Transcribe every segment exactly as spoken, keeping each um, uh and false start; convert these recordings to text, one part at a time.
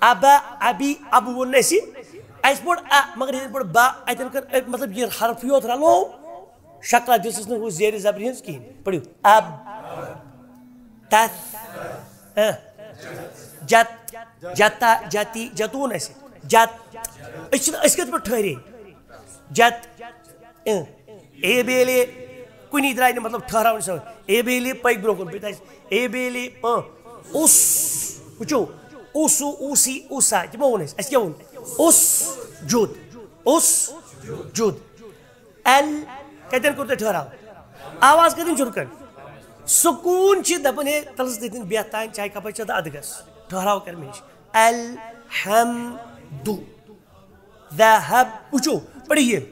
ابا، ابی، ابو ووٚن نہٕ اَسہِ۔ اَسہِ پوٚر ا، مگر ییٚلہِ پوٚر با، اَتٮ۪ن کٔر أ، مطلب، یہِ حرفٕے یوت رلوو، شکلا دِژٕس نہٕ ہُہ زیرِ زبرِ ہٕنٛز کِہیٖنۍ۔ پٔرِو، اب، تَتھ، اہ، جت، جتا، جتی، جتوٗن اَسہِ، جت۔ أسۍ چھِنہٕ، أسۍ کِتھ پٲٹھۍ ٹھٔہرے؟ جت، اہ، اے بیلے، کُنی درٛاے نہٕ، مطلب، ٹھٔہراوُن چھُ آسان۔ اے بیلے پٔکۍ برٛونٛہہ کُن، بیٚیہِ تَتہِ اے بیلے، اہ، اوس، وٕچھِو، اوسو، اوسی، اوسا، تِمو ووٚن اَسہِ، اَسہِ کیٛاہ ووٚن؟ اوس جُد، اوس جُد۔ ایل کتٮ۪ن کوٚر تۄہہِ ٹھٔہراو؟ آواز کتٮ۪ن چھُ رُکان؟ سکوٗن چھِ دپان، ہے، تلس دٔتِن بیٚہہ تانۍ، چاے کپا چےٚ تہٕ ادٕ گژھ۔ ٹھٔہراو کر مےٚ نِش۔ الحمدُ۔ ذہب۔ وٕچھِو، پٔرِو یہِ۔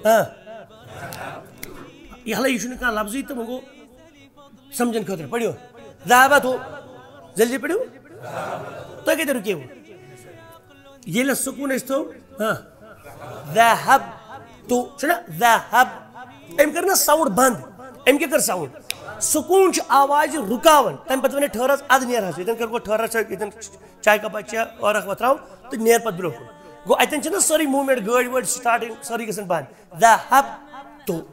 ہاں۔ یہِ ہلا، یہِ چھُنہٕ کانٛہہ لفظٕے تہٕ وۄنۍ گوٚو سمجھن خٲطرٕ۔ پٔرِو۔ ذہبت ہو۔ جلدی پٔرِو۔ تُہۍ کتہِ رُکیوٕ؟ ییٚلہِ سکوٗن أسۍ تھوٚو، ہاں، ذہب تو، چھُنہ ذہب، أمۍ کٔر نہ ساوُنٛڈ بنٛد، أمۍ کیٛاہ کٔر ساوُنٛڈ؟ سکوٗن چھُ آوازِ رُکاوان، تَمہِ پَتہٕ وَنہِ ٹھٔہر حظ، اَدٕ نیر حظ، ییٚتٮ۪ن کٔر گۄڈٕ ٹھٔہر حظ، ییٚتٮ۪ن چاے کپ اَتہِ چےٚ، ٲرَکھ وۄتھراو تہٕ نیر پَتہٕ برٛونٛہہ کُن۔ گوٚو اَتٮ۪ن چھِنہ سٲرٕے موٗمٮ۪نٛٹ، گٲڑۍ وٲڑۍ سٹاٹِنٛگ سٲرٕے گژھان بنٛد۔ ذہب تو۔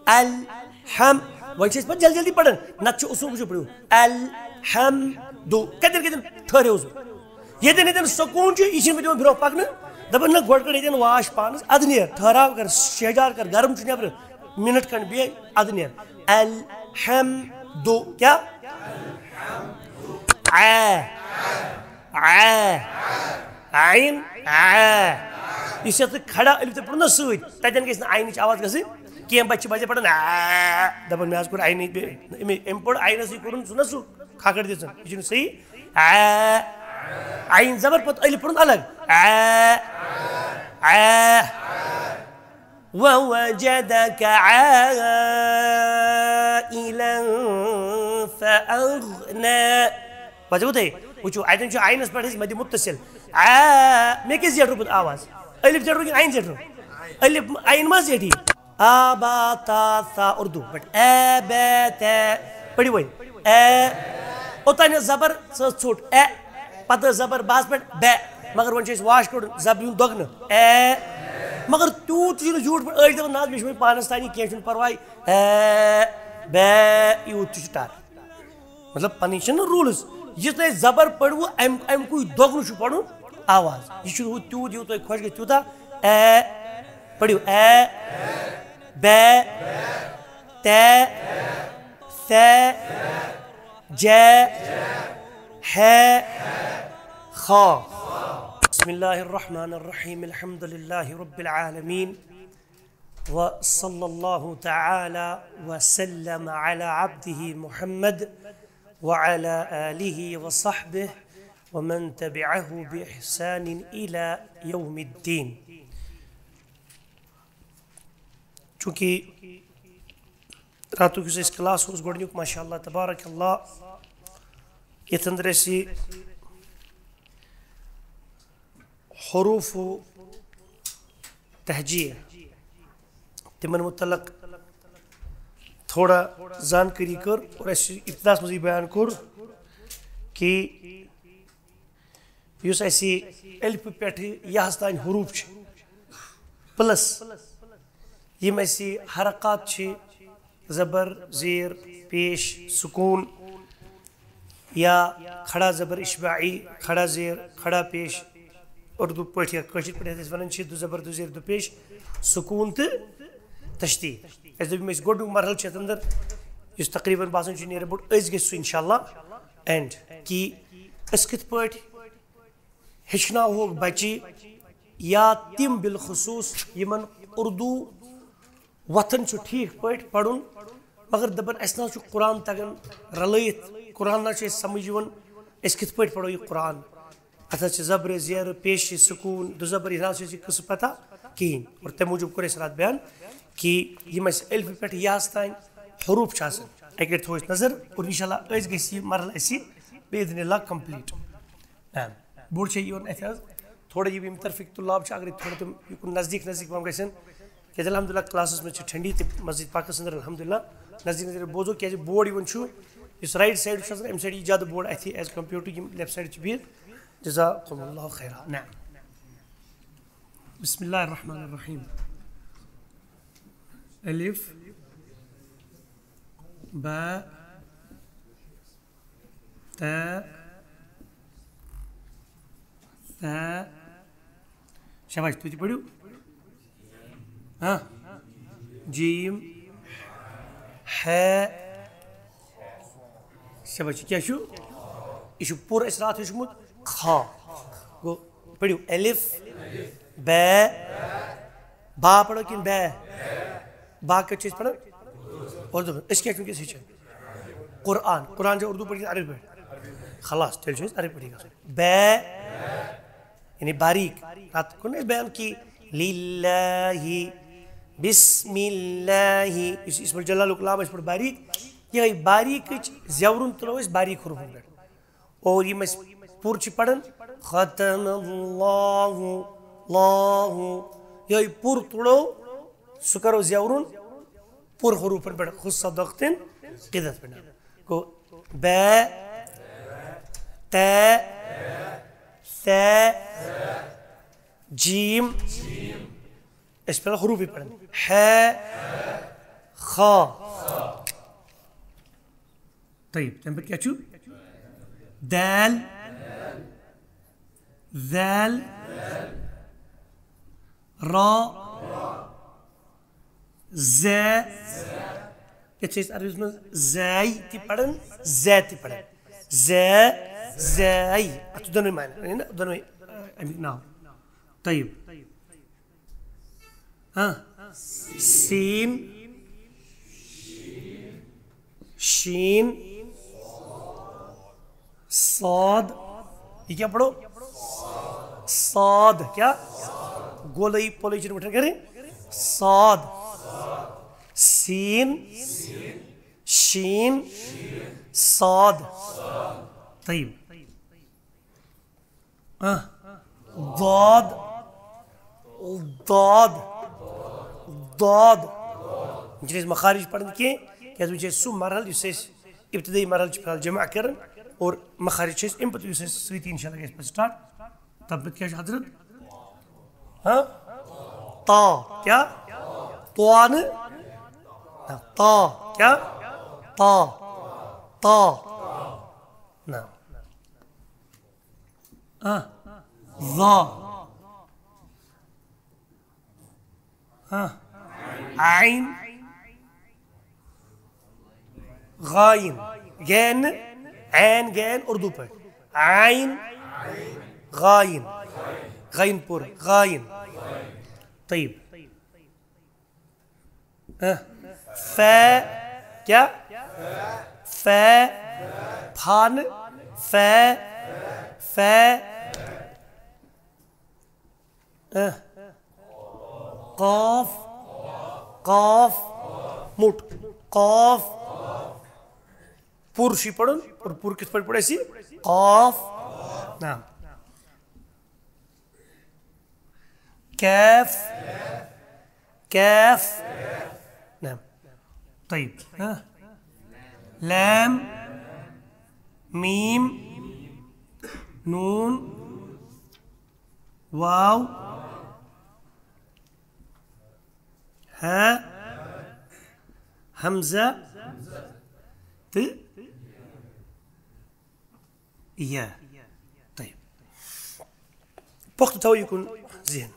الحم۔ وۄنۍ چھِ أسۍ پَتہٕ جلدی جلدی پَران، نَتہٕ چھُ اصوٗل وٕچھِو، پٔرِو۔ الحمدُ۔ کَتٮ۪ن کَتٮ۪ن ٹھٔہریوس بہٕ؟ ییٚتٮ۪ن ییٚتٮ۪ن سکوٗن چھُ، یہِ چھِنہٕ مےٚ دِوان برٛونٛہہ پَکنہٕ۔ دَپان، نہ، گۄڈٕ کَڑ ییٚتٮ۪ن واش پانَس، اَدٕ نیر، ٹھٔہراو کَر، شیہجار کَر، گرم چھُ نٮ۪برٕ، مِنَٹ کھنٛڈ بیٚہہ، اَدٕ نیر۔ الحمدُ۔ کیٛاہ؟ اے۔ اے۔ عین۔ اے۔ یُس یَتھ کھڑا الف تہِ پوٚر نہ سۭتۍ، تَتٮ۪ن گژھِ نہٕ عینٕچ آواز گژھٕنۍ کینٛہہ۔ بَچہِ چھِ بَچہِ پَران، اے۔ دَپان، مےٚ حظ کوٚر عینٕچ بیٚیہِ، أمۍ، أمۍ پوٚر عینَسٕے کوٚرُن سُہ نہ سُہ کھکھٕر دِژٕن۔ یہِ چھُنہٕ صحیح۔ اے۔ عین زبر پَتہٕ الف پوٚرُن الگ۔ اے۔ اے۔ ووجدك عائلا فأغنى۔ بوزیو تۄہہِ؟ وٕچھِو، اَتٮ۪ن چھُ عینَس پٮ۪ٹھ اَسہِ مَدِ مُتصِل۔ آ، مےٚ کیٛاہ زیٹھومُت آواز؟ الف زیٹھو کِنہٕ عین زیٹھو؟ الف عین ما زیٹھی؟ آ، با، تا، سا، اردو پٲٹھۍ۔ اے، بے، تے۔ پٔرِو وۄنۍ۔ اے۔ اوٚتام یہِ زبر، سۄ ٲس ژھوٚٹ۔ اے۔ پتہٕ ٲس زبر بس پٮ۪ٹھ بے۔ مگر وۄنۍ چھِ أسۍ واش کوٚڑُن زبرِ ہُنٛد دۄگنہٕ۔ اے۔ مگر تیوٗت تہِ چھُنہٕ زیوٗٹھ پٲٹھۍ، أڑۍ دَپان، نہ حظ، مےٚ چھُ وۄنۍ پانَس تانی، کینٛہہ چھُنہٕ پرواے۔ اے، بے، یوٗت تہِ چھُ ٹَر۔ مطلب، پَنٕنۍ چھِنہٕ rules۔ یُس تۄہہِ زبر پٔرِوٕ، اَمہِ، اَمہِ کُے دۄگنہٕ چھُ پَرُن آواز۔ یہِ چھُنہٕ ہُہ تیوٗت، یوٗت تۄہہِ خۄش گژھِ، تیوٗتاہ۔ اے، پٔرِو۔ اے، بے، تے، سے، جے، ہے، خا۔ بسم الله الرحمن الرحيم. الحمد لله رب العالمين. وصلى الله تعالى وسلم على عبده محمد وعلى آله وصحبه ومن تبعه بإحسان إلى يوم الدين. چونکہ راتُک یُس اَسہِ class اوس گۄڈٕنیُک، ماشاء اللہ تبارک اللہ، یَتھ اندر اَسہِ حروف تہجیہ، تِمن متعلق تھوڑا زانکٲری کٔر اور اَسہِ ابتداہَس منٛز یہِ بیان کوٚر کہ یُس اَسہِ الفہٕ پٮ۪ٹھٕ یاہَس تام حروف چھِ، plus یِم اَسہِ حرکات چھِ، زبر، زیر، پیش، سکوٗن، یا کھڑا زبر اشباعی، کھڑا زیر، کھڑا پیش، اردو پٲٹھۍ یا کٲشِر پٲٹھۍ یَتھ أسۍ وَنان چھِ دُ زبر دُ زیر دُ پیش، سکوٗن تہٕ تشدید۔ اَسہِ دوٚپ، یِم أسۍ گۄڈٕنیُک مرحلہٕ چھِ یَتھ اندر، یُس تقریباً باسان چھُ near about، أسۍ گٔژھۍ سُہ انشاءاللہ end، کہِ أسۍ کِتھ پٲٹھۍ ہیٚچھناوہوکھ بچہِ یا تِم بالخصوٗص یِمن اردو وۄتھان چھُ ٹھیٖک پٲٹھۍ پرُن، مگر دپان، اسہِ نہ حظ چھُ قرآن تگان رلٲیِتھ، قرآن نہ حظ چھُ اسہِ سمجھ یِوان، أسۍ کِتھ پٲٹھۍ پرو یہِ قرآن؟ اتھ حظ چھِ زبرِ زیرٕ، پیشہِ سکوٗن، دُ زبر، یہِ نہ حظ چھُ اسہِ یہِ قصہٕ پتہ کِہیٖنۍ۔ اور تمہِ موٗجوٗب کوٚر اسہِ راتھ بیان کہ یِم اسہِ الفہٕ پٮ۪ٹھ یاہس تام حروٗف چھِ آسان، اکہِ لٹہِ تھوو اسہِ نظر اور انشاءاللہ أزۍ گژھِ یہِ مرحلہٕ اسہِ باذن اللہ complete۔ آ، بوٚڑ چھےٚ یِوان اَتھِ حظ۔ تھوڑا یِم، یِم طرفٕکۍ طلاب چھِ، اگرے تھوڑا تِم یِکُن نزدیٖک نزدیٖک پَہَم گژھن، کیٛازِ الحمدللہ class-س منٛز چھِ ٹھنڈی تہِ، مسجد پاکَس اندر الحمدللہ نزدیٖک نزدیٖک بوزو، کیٛازِ بورڈ یِوان چھُ یُس رایٹ سایڈ چھُ آسان، اَمہِ سایڈٕ یہِ زیادٕ بوٚڑ اَتھِ ایز کمپیٲرڈ ٹو یِم لیفٹ سایڈٕ چھِ بِہِتھ۔ جزاکم اللہ خیرا۔ نعم۔ بسم اللہ الرحمن الرحیم۔ الف، با، تا، ثا۔ شاباش، تُہۍ تہِ پٔرِو۔ ہاں۔ جیم۔ ہے۔ شاباش، یہِ کیٛاہ چھُ؟ یہِ چھُ پوٗرٕ اَسہِ راتھ ہیوٚچھمُت۔ خا۔ گوٚو، پٔرِو۔ الف، بے، با پَرو کِنہٕ بے؟ با کَتہِ چھِ أسۍ پَران؟ اُردو پٲٹھۍ۔ أسۍ کیٛاہ چھِ وٕنکیٚس ہیٚچھان؟ قرآن۔ قرآن چھا اُردو پٲٹھۍ کِنہٕ عربی پٲٹھۍ؟ خلاص، تیٚلہِ چھُ اَسہِ عربی پٲٹھی گژھُن۔ بے، یعنی باریک۔ راتھ کوٚر نہٕ اَسہِ بیان کہِ لِلّٰہِ، بِسمِ اللّٰہِ، یُس اسم الجلالُک ناو اَسہِ پوٚر باریک، یِہوٚے باریکٕچ زیورُن تُلو أسۍ باریک حروٗفَن پٮ۪ٹھ۔ اور یِم أسۍ پوٗرٕ چھِ پَران، ختم اللہ، اللہ، یِہوٚے پوٗرٕ تُلو، سُہ کَرو زیورُن پوٗرٕ حروٗفَن پٮ۪ٹھ، خُص صدقتن قدت پٮ۪ٹھ۔ گوٚو بے، تے، ثے، جیم۔ أسۍ پَرو حروٗفٕے پَران۔ ہے، خا۔ طیب، تَمہِ پَتہٕ کیٛاہ چھُ؟ دال، ذال، را، زے۔ یَتھ چھِ أسۍ عربِس منٛز زے تہِ پَران، زے تہِ پَران۔ زے، زے۔ اَتھ چھُ دۄنوَے معنی، یعنی نہ دۄنوَے، اَمیُک ناو۔ طیب۔ ہاں۔ سین، شین، صاد۔ یہِ کیٛاہ پَرو؟ صاد۔ کیٛاہ؟ گولٲیی پولٲیی چھِنہٕ وٕٹھان کَرٕنۍ۔ صاد۔ سین، شین، صاد۔ طیب۔ آ۔ ضاد۔ ضاد۔ ضاد۔ وۄنۍ چھِنہٕ أسۍ مخارج پَران کینٛہہ، کیٛازِ وۄنۍ چھِ أسۍ سُہ مرحلہٕ یُس أسۍ ابتدٲیی مرحلہٕ چھِ فی الحال جمع کَران، اور مخارج چھِ أسۍ اَمہِ پَتہٕ یُس اَسہِ سۭتی اِنشاء اللہ گژھِ پَتہٕ سٹارٹ۔ تَتھ پَتہٕ کیٛاہ چھُ حضرت؟ ہاں؟ تا۔ کیٛاہ؟ طا نہٕ؟ نہ، تا۔ کیٛاہ؟ تا۔ تا۔ نہ۔ آ۔ ظا۔ آ۔ عین۔ غاین۔ غین۔ عین، غین، اردو پٲٹھۍ۔ عین۔ غاین۔ غین پوٗرٕ۔ غاین۔ طیب۔ آ۔ فے۔ کیٛاہ؟ فے۔ فا نہٕ۔ فے۔ فے۔ آ۔ قاف۔ قاف۔ موٚٹ۔ قاف۔ پوٗرٕ چھُ یہِ پَرُن۔ اور پوٗرٕ کِتھ پٲٹھۍ پَرو أسۍ یہِ؟ قاف۔ نہ۔ کیف۔ کیف۔ نہ۔ طیب۔ ہاں۔ لام۔ میم۔ نون۔ واو۔ ہا۔ ہمزہ۔ تہٕ یا۔ طیب۔ پۄختہٕ تھاوو یہِ کُن ذہن۔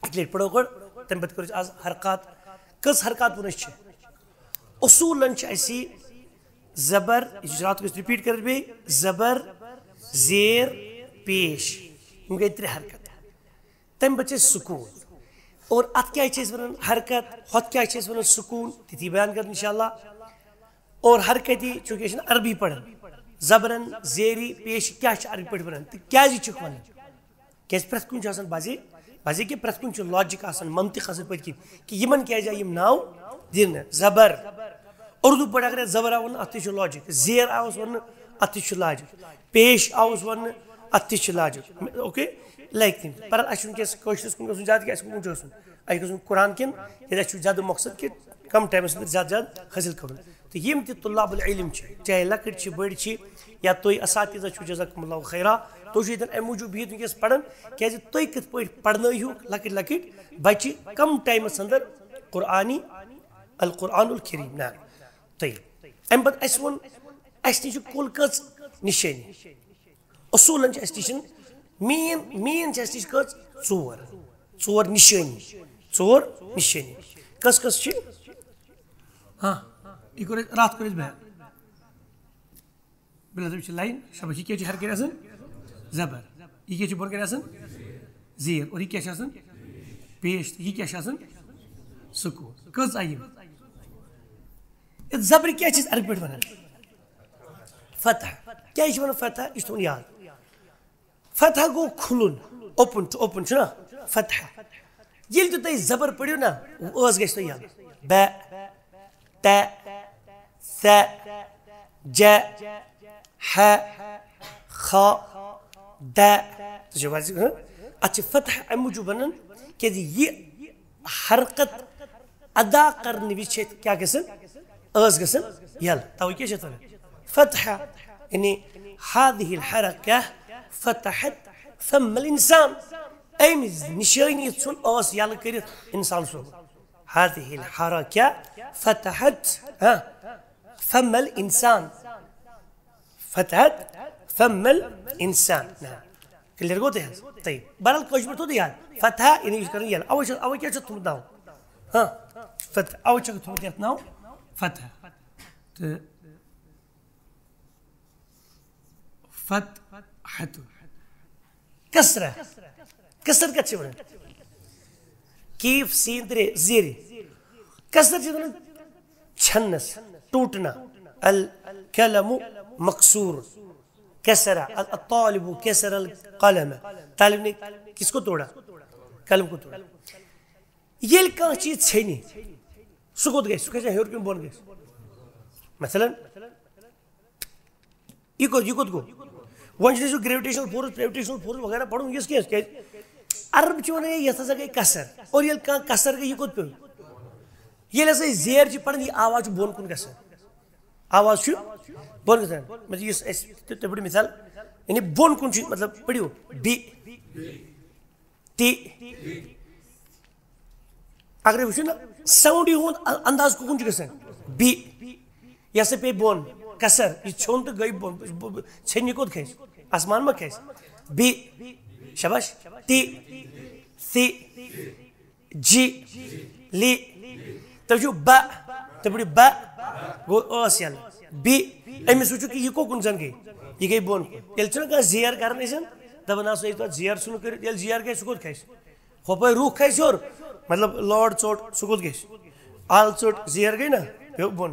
اَکہِ لَٹہِ پَرو گۄڈٕ، تَمہِ پَتہٕ کَرو أسۍ آز حرکات۔ کٔژ حرکات ووٚن اَسہِ چھِ؟ اصوٗلن چھِ اَسہِ زبر، یہِ چھُ راتُک أسۍ رِپیٖٹ کَران بیٚیہِ، زبر، زیر، پیش۔ یِم گٔے ترٛےٚ حرکت۔ تَمہِ پَتہٕ چھِ أسۍ سکوٗن۔ اور اَتھ کیٛازِ چھِ أسۍ وَنان حرکت، ہۄتھ کیٛازِ چھِ أسۍ وَنان سکوٗن، تِتھی بیان کَرٕ اِنشاء اللہ۔ اور حرکتی، چوٗنٛکہِ أسۍ چھِنہٕ عربی پَران، زبرن زیری پیش کیٛاہ چھِ عربی پٲٹھۍ وَنان تہٕ کیٛازِ چھِکھ وَنان؟ کیٛازِ پرٛٮ۪تھ کُنہِ چھُ آسان بَزے، بَزے کہِ پرٛٮ۪تھ کُنہِ چھُ لاجِک آسان، منطق آسان پٔتۍ کِنۍ کہِ یِمَن کیٛازِ آیہِ یِم ناو دِنہٕ۔ زبر، اُردو پٲٹھۍ اگر اَتھ زبر آو وَننہٕ، اَتھ تہِ چھُ لاجِک۔ زیر آوُس وَننہٕ، اَتھ تہِ چھُ لاجِک۔ پیش آوُس وَننہٕ، اَتھ تہِ چھِ لاجِک۔ اوکے، لایک تِم۔ پر اَسہِ چھُ وٕنکیٚس کٲشرِس کُن گژھُن زیادٕ، کہِ اَسہِ کُن چھُ گژھُن؟ اَسہِ گژھُن قرآن کِن، کیٛازِ اَسہِ چھُ زیادٕ مقصد کہِ کَم ٹایمَس منٛز زیادٕ زیادٕ حٲصِل کَرُن۔ تہٕ یِم تہِ طلاب العلم چھِ، چاہے لۄکٕٹۍ چھِ، بٔڑۍ چھِ، یا تُہۍ اساتذہ چھِو، جزاکم اللہ خیرا، تُہۍ چھِو ییٚتٮ۪ن اَمہِ موٗجوٗب بِہِتھ وٕنکیٚس پَران، کیٛازِ تُہۍ کِتھ پٲٹھۍ پَرنٲیہُکھ لۄکٕٹۍ لۄکٕٹۍ بَچہِ کَم ٹایمَس اَندَر قرآنی، القرآن الکریم۔ نہ، تُہۍ۔ اَمہِ پَتہٕ اَسہِ ووٚن، اَسہِ نِش چھِ کُل کٔژ نِشٲنی؟ اصوٗلن چھِ اَسہِ نِش، مین، مین چھِ اَسہِ نِش کٔژ؟ ژور۔ ژور نِشٲنی۔ ژور نِشٲنی۔ کٔژ کٔژ چھِ؟ ہاں، یہِ کوٚر اَسہِ، راتھ کوٚر اَسہِ بیان۔ بِلکُل، یہِ چھِ line، شاباش، یہِ کیٛاہ چھِ ہر کَنہِ آسان؟ زبر۔ یہِ کیٛاہ چھِ بۄن کَنہِ آسان؟ زیر۔ اور یہِ کیٛاہ چھِ آسان؟ پیش۔ تہٕ یہِ کیٛاہ چھِ آسان؟ سکوٗن۔ کٔژ آیہِ یِم؟ یَتھ زبرِ کیٛاہ چھِ أسۍ عربی پٲٹھۍ وَنان؟ فتح۔ کیٛازِ چھِ وَنان فتح؟ یہِ چھُ تھاوُن یاد۔ فتح گوٚو کھُلُن، open، to open چھُنہ فتح۔ ییٚلہِ تہِ تُہۍ زبر پٔرِو نہ، ٲس گژھِ تۄہہِ یَلہٕ۔ بہ، تہ، سہ، جہ، ہہ، خا، دہ۔ تُہۍ چھِو حظ، ہہ؟ اَتھ چھِ فتح اَمہِ موٗجوٗب وَنان، کیٛازِ یہِ حرکت ادا کرنہٕ وِزِ چھِ اَتھ کیٛاہ گژھان؟ ٲس گژھان یَلہٕ۔ تَوَے کیٛاہ چھِ اَتھ وَنان؟ فتح، یعنی هذه الحركة فتحت فم الإنسان۔ أمۍ نِشٲنی ژھُن ٲس یَلہٕ کٔرِتھ اِنسان سُنٛد۔ هذه الحركة فتحت، ہاں، فم الإنسان۔ فتحت فم الإنسان۔ نہ۔ Clear گوٚو تۄہہِ حظ؟ طيب۔ بہرحال، کٲشِر پٲٹھۍ تھوٚو تۄہہِ یاد۔ فتح، یعنی یہِ چھُ کران یَلہٕ۔ اَوَے چھُ، اَوَے کیٛاہ چھُ تھوٚمُت ناو؟ ہاں۔ فتح۔ اَوَے چھُ تھوٚمُت یَتھ ناو فتح۔ تہٕ فتحت۔ کسرہ۔ کسرہ کَتھ چھِ وَنان؟ کیف سین ترٛےٚ زیٖرِ۔ کسرہ چھِ وَنان ژھٮ۪ننَس، ٹوٹنا۔ القلم مکسور۔ کسرہ، الطالب کسر القلم۔ طالب نے کس کو توڑا؟ قلم کو توڑا۔ ییٚلہِ کانٛہہ چیٖز ژھیٚنہِ، سُہ کوٚت گژھِ؟ سُہ کھسہِ ہیوٚر کِنہٕ بۄن گژھِ؟ مثلاً، یہِ کوٚت، یہِ کوٚت گوٚو؟ وۄنۍ چھُنہٕ سُہ gravitational force، gravitational force وغیرہ پَرُن یُس کینٛہہ، کیٛازِ عرب چھِ وَنان، "ہے، یَتھ ہسا گٔے کسر"، اور ییٚلہِ کانٛہہ کسر گٔے، یہِ کوٚت پیوٚو؟ ییٚلہِ ہسا أسۍ زیر چھِ پَران، یہِ آواز چھُ بۄن کُن گژھان، آواز چھُ بۄن گژھان۔ مطلب، یُس اَسہِ تہِ، تُہۍ پٔرِو مثال، یعنی بۄن کُن چھُ، مطلب، پٔرِو، بِ، تی۔ اگرے وٕچھو نہ، sound ہُنٛد ا-، انداز کُکُن چھُ گژھان؟ بِ۔ یہِ ہسا پیٚیہِ بۄن، کسر، یہِ ژھیوٚن تہٕ گٔے بۄن۔ ب-، ب-، ژھیٚنہِ کوٚت کھسہِ؟ آسمان ما کھسہِ؟ بِ۔ شاباش۔ تی۔ سی۔ جی۔ لی۔ تُہۍ چھِو بہ۔ تُہۍ پٔرِو بہ۔ گوٚو ٲس یَلہٕ۔ بِ۔ أمِس وٕچھِو کہِ یہِ کوٚکُن زَن گٔے۔ یہِ گٔے بۄن کُن۔ ییٚلہِ چھُنہ کانٛہہ زیر کران أسۍ، دَپان آسو ییٚتہِ پَتہٕ زیر ژھٕنُن کٔرِتھ، ییٚلہِ زیر گژھِ، سُہ کوٚت کھسہِ؟ ہۄپٲرۍ رُکھ کھسہِ ہیوٚر، مطلب لٲر ژوٚٹ، سُہ کوٚت گژھِ؟ اَل ژٔٹ، زیر گٔے نہ، پیوٚو بۄن۔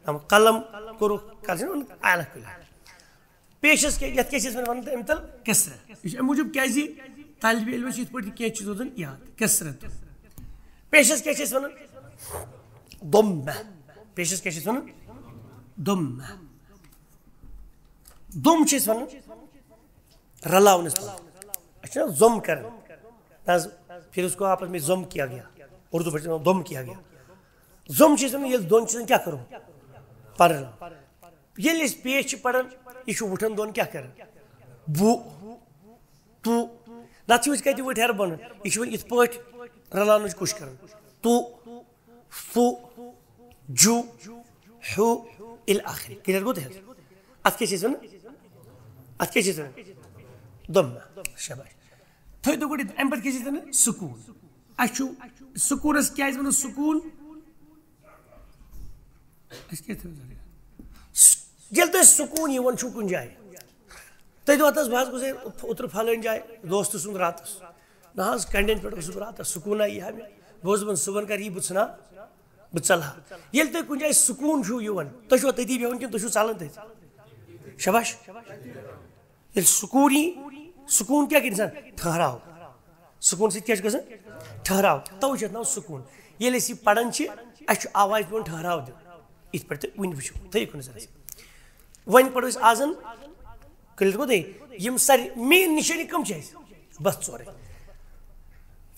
نہ، قلم کوٚرُکھ، کَتھ چھِ وَنان؟ الگ کُلۍ۔ پیشس کیٛاہ، یَتھ کیٛاہ چھِ أسۍ وَنان، وَنان تہٕ أمۍ تَل کسرہ۔ یہِ چھُ اَمہِ موٗجوٗب کیٛازِ طالبِ علمَس چھِ یِتھ پٲٹھۍ کینٛہہ چیٖز روزان یاد۔ کسرہ۔ پیشس کیٛاہ چھِ أسۍ وَنان؟ ضمہ۔ پیشس کیٛاہ چھِ أسۍ وَنان؟ ضمہ۔ ضم چھِ أسۍ وَنان رلاونس منٛز۔ اچھا، ضم کرن۔ نہ حظ، پھر اس کو آپس میں ضم کیا گیا۔ اردو پٲٹھۍ چھِ وَنان ضم کیا گیا۔ ضم چھِ أسۍ وَنان، ییٚلہِ دۄن چیٖزن کیٛاہ کرو؟ پرن۔ ییٚلہِ أسۍ پیش چھِ پران، یہِ چھُ وُٹھن دۄن کیٛاہ کران؟ بُ، تُ۔ نتہٕ چھِ أسۍ کتہِ وُٹھۍ ہیرٕ بۄنہٕ؟ یہِ چھُ وۄنۍ یِتھ پٲٹھۍ رلاونٕچ کوٗشش کران۔ تُ، فُ، جُ، ہُ، الی آخر۔ Clear گوٚو تۄہہِ حظ؟ اتھ کیٛاہ چھِ أسۍ ونان؟ اتھ کیٛاہ چھِ أسۍ ونان؟ ضمہ۔ شاباش۔ تھٲیِو تُہۍ گۄڈٕ یہِ، امہِ پتہٕ کیٛاہ چھِ أسۍ ونان؟ سکوٗن۔ اسہِ چھُ سکوٗنس کیٛازِ ونان سکوٗن؟ اسہِ کیٛاہ تھٲیِو ضروٗری؟ ییٚلہِ تۄہہِ سکوٗن یِوان چھُو کُنہِ جایہِ، تُہۍ دِوان حظ، بہٕ حظ گوٚژھ اوترٕ فلٲنۍ جایہِ دوستہٕ سُنٛد راتس۔ نہ حظ، کنڈٮ۪ن پٮ۪ٹھ اوسُس بہٕ راتس، سکوٗنا یی ہا مےٚ۔ بہٕ اوسُس دَپان، صُبحن کر یی، بہٕ ژھٕنہٕ ہا، بہٕ ژَلہٕ ہا۔ ییٚلہِ تۄہہِ کُنہِ جایہِ سکوٗن چھُو یِوان، تُہۍ چھُوا تٔتی بیٚہوان کِنہٕ تُہۍ چھُو ژَلان تٔتھۍ؟ شاباش۔ ییٚلہِ سکوٗن یی، سکوٗن کیٛاہ کَرِ اِنسان؟ ٹھہراو۔ سکوٗن سۭتۍ کیٛاہ چھُ گژھان؟ ٹھہراو۔ تَوَے چھُ اَتھ ناو سکوٗن۔ ییٚلہِ أسۍ یہِ پَران چھِ، اَسہِ چھُ آوازِ پٮ۪وان ٹھہراو دیُن۔ یِتھ پٲٹھۍ تُہۍ وٕنہِ وٕچھِو، تھٲیِو کُنہِ زَنَس۔ وۄنۍ پَرو أسۍ آزَن، کٔرِتھ گوٚو تۄہہِ؟ یِم سارے main نِشٲنی کٕم چھِ اَسہِ؟ بَس ژورَے۔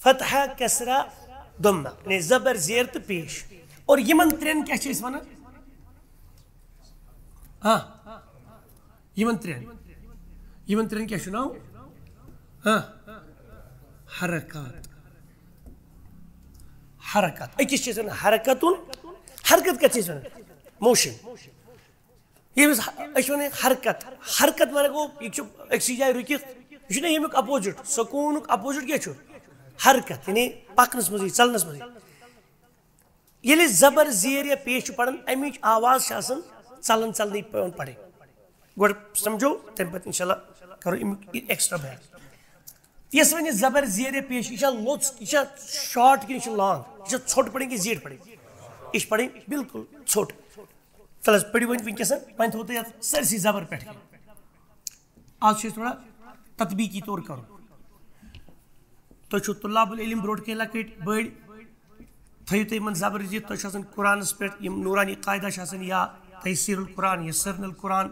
فتحہ، کسرہ، ضمہ، یعنی زبر، زیر تہٕ پیش۔ اور یِمَن ترٛٮ۪ن کیٛاہ چھِ أسۍ وَنان؟ ہاں، یِمن ترٛٮ۪ن۔ یِمن ترٛٮ۪ن کیٛاہ چھُ ناو؟ ہاں، حرکات۔ حرکات۔ أکِس چھِ أسۍ وَنان حرکتُن۔ حرکت کَتھ چھِ أسۍ وَنان؟ موشن۔ ییٚمِس ح-، أسۍ چھِ وَنان حرکت۔ حرکت معنی گوٚو، یہِ چھُ أکسٕے جایہِ رُکِتھ۔ یہِ چھُنہ ییٚمیُک اپوزِٹ۔ سکوٗنُک اپوزِٹ کیٛاہ چھُ؟ حرکت، یعنی پَکنَس منٛزٕے، ژَلنَس منٛزٕے۔ ییٚلہِ أسۍ زبر زیر یا پیش چھِ پران، اَمِچ آواز چھِ آسان ژَلان ژَلنٕے پٮ۪وان پَرٕنۍ۔ گۄڈٕ سَمجھو، تَمہِ پَتہٕ اِنشاء اللہ کَرو اَمیُک یہِ ایکسٹرا بیان۔ یۄس وۄنۍ یہِ زبر زیر یا پیش، یہِ چھا لوٚژ، یہِ چھا شارٹ کِنہٕ یہِ چھِ لانگ؟ یہِ چھا ژھوٚٹ پَرٕنۍ کِنہٕ زیٖٹھ پَرٕنۍ؟ یہِ چھِ پَرٕنۍ بالکل ژھوٚٹ۔ تَلہٕ حظ پٔرِو وۄنۍ وٕنکیٚس، وۄنۍ تھوٚو تۄہہِ اَتھ سٲرسٕے زبر پٮ۪ٹھ کینٛہہ۔ آز چھُ اَسہِ تھوڑا تطبیٖقی طور کَرُن۔ تۄہہِ چھُو طلاب العلم برونٛٹھ کَنہِ لۄکٕٹۍ بٔڑۍ، تھٲیِو تُہۍ یِمَن زبر زِ تۄہہِ چھُ آسان قرآنَس پٮ۪ٹھ یِم نورانی قاعدہ چھِ آسان، یا تحصیل القرآن یا سرن القرآن،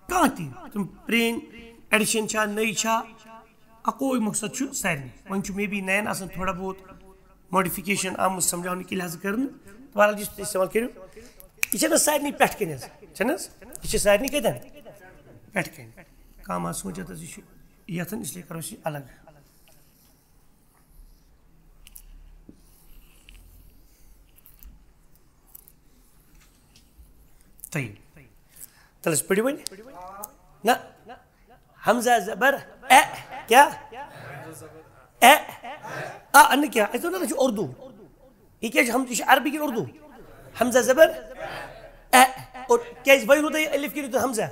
کانٛہہ تہِ تِم پرٛٲنۍ ایڈیشن چھا، نٔے چھا، اَکوے مقصد چھُ سارنٕے۔ وۄنۍ چھُ مے بی نَیَن آسان تھوڑا بہت ماڈیفِکیشن آمٕژ سمجھاونہٕ کہِ لحاظہٕ کٔرنہٕ۔ بہرحال، یُس تُہۍ استعمال کٔرِو، یہِ چھَنہٕ سارنٕے پٮ۪ٹھ کَنہِ حظ، چھَنہٕ حظ؟ یہِ چھِ سارنٕے کَتٮ۪ن؟ پٮ۪ٹھ کَنہِ۔ کانٛہہ ما سوٗنٛچہِ اَتھ حظ، یہِ چھُ یَتھَن، اس لیے کَرو أسۍ یہِ الگ۔ طیب۔ تَلہٕ حظ پٔرِو وۄنۍ۔ نہ۔ حمزہ زبر اے۔ کیٛاہ؟ اے۔ آ، نہٕ کیٛاہ؟ اَسہِ دوٚپ نہ، یہِ چھُ اُردو۔ یہِ کیٛاہ چھُ؟ ہم-، یہِ چھُ عربی کِنہٕ اُردو؟ حمزہ زبر اے۔ اور کیٛازِ وۄنۍ روٗدُے یہِ الف کِنہٕ روٗدُے حمزہ؟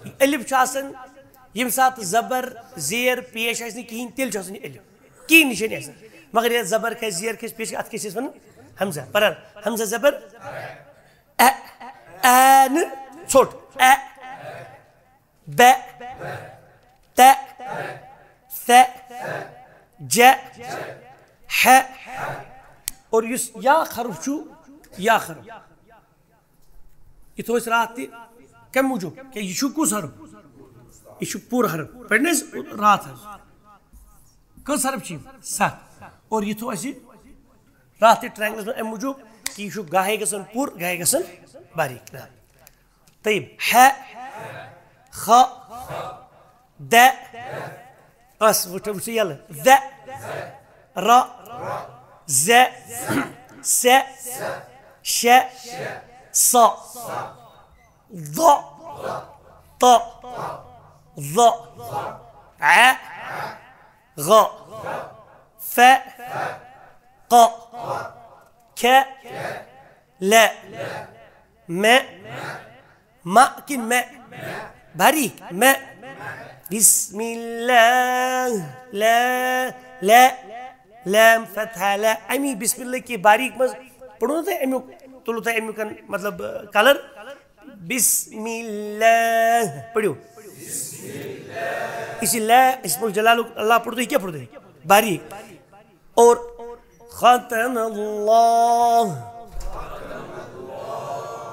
یہِ الف چھُ آسان ییٚمہِ ساتہٕ زبر زیر پیش آسہِ نہٕ کِہیٖنۍ، تیٚلہِ چھُ آسان یہِ الف۔ کِہیٖنۍ نِشٲنی آسہِ نہٕ۔ مگر ییٚلہِ زبر کھسہِ، زیر کھسہِ، پیش کھسہِ، اَتھ کیٛاہ چھِ أسۍ وَنان؟ حمزہ۔ پَران۔ حمزہ زبر اے، اے نہٕ ژھوٚٹ۔ اے۔ بے، تے، ثے، جے، ہے۔ اور یُس یا حرف چھُ، یا حرف۔ یہِ تھوٚو اَسہِ راتھ تہِ۔ کَمہِ موٗجوٗب؟ کیٛاہ یہِ چھُ کُس حرف؟ یہِ چھُ پوٗرٕ حرف۔ پَرِ نہٕ أسۍ راتھ حظ۔ کٔژ حرف چھِ یِم؟ سَتھ۔ اور یہِ تھوٚو اَسہِ راتھ تہِ ٹرٛاینٛگلَس منٛز اَمہِ موٗجوٗب کہِ یہِ چھُ گاہے گژھان پوٗرٕ، گاہے گژھان باریٖک۔ نہ۔ طیب۔ ہے، خا، دے، بس، وٕچھو، وٕچھو یَلہٕ۔ دے، را، زے، سے، شے، سا، ض، ط، ظ، ع، غ، ف، ق، کھ، ل، م، م کِنہٕ مےٚ؟ باریٖک، مےٚ۔ بسم اللہ، لا، لا، لام فتحہ، لا۔ امی بسم اللہ کی باریٖک منٛز پوٚرُو تۄہہِ امیُک، تُلُو تۄہہِ امیُک، مطلب، کلر؟ بسم اللہ۔ پٔرِو۔ یُس یہِ لا اسم الجلالُک اللہ پوٚرُو تۄہہِ، یہِ کیٛاہ پوٚرُو تۄہہِ؟ باریٖک۔ اور ختم اللہ۔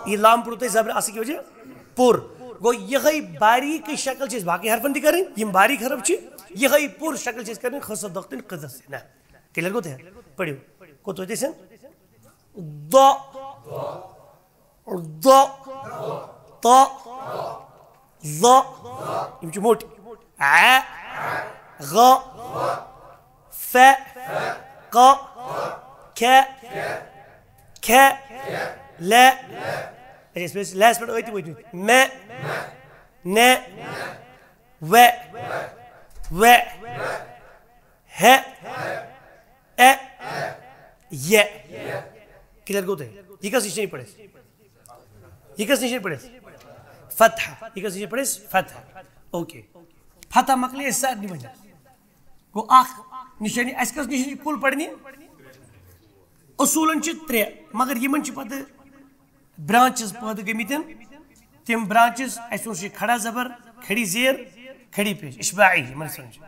یہِ لام پوٚرُو تۄہہِ زبر اصل کی وجہ پوٚر۔ گوٚو یِہے باریٖک شکل چھِ أسۍ باقٕے حرفن تہِ کرٕنۍ، یِم باریٖک حرف چھِ، یِہے پوٚر شکل چھِ أسۍ کرٕنۍ خاص دۄکھتٕنۍ قدس سۭتۍ۔ نہ، کلیر گوٚو تۄہہِ؟ پٔرِو۔ کوٚت وٲتۍ أسۍ؟ ض، ض، ط، ظ۔ یِم چھِ موٚٹۍ۔ ع، غ، ف، ق، کھ، کھ، ل۔ اچھا، أسۍ ٲسۍ لس پٮ۪ٹھ أتۍ وٲتمٕتۍ۔ مےٚ، نے، وے، وے، ہے، اے، یہ۔ کلیر گوٚو تۄہہِ؟ یہِ کس نِش چھِ پٔرِتھ؟ یہِ کس نِش چھِ پٔرِتھ؟ فتح۔ یہِ کس نِش چھِ پٔرِتھ؟ فتح۔ اوکے۔ فتح مۄکلے اَسہِ سارنٕے وۄنۍ۔ گوٚو اکھ نِشٲنی، اَسہِ کس نِشٲنی کُل پرنہِ؟ اصوٗلن چھِ ترٛےٚ، مگر یِمن چھِ پتہٕ برانچز پٲدٕ گٔمٕتۍ۔ تِم برانچز، اَسہِ اوس یہِ کھڑا زبر، کھڑی زیر، کھڑی پیش، اشباعی، یِمن سمجھ۔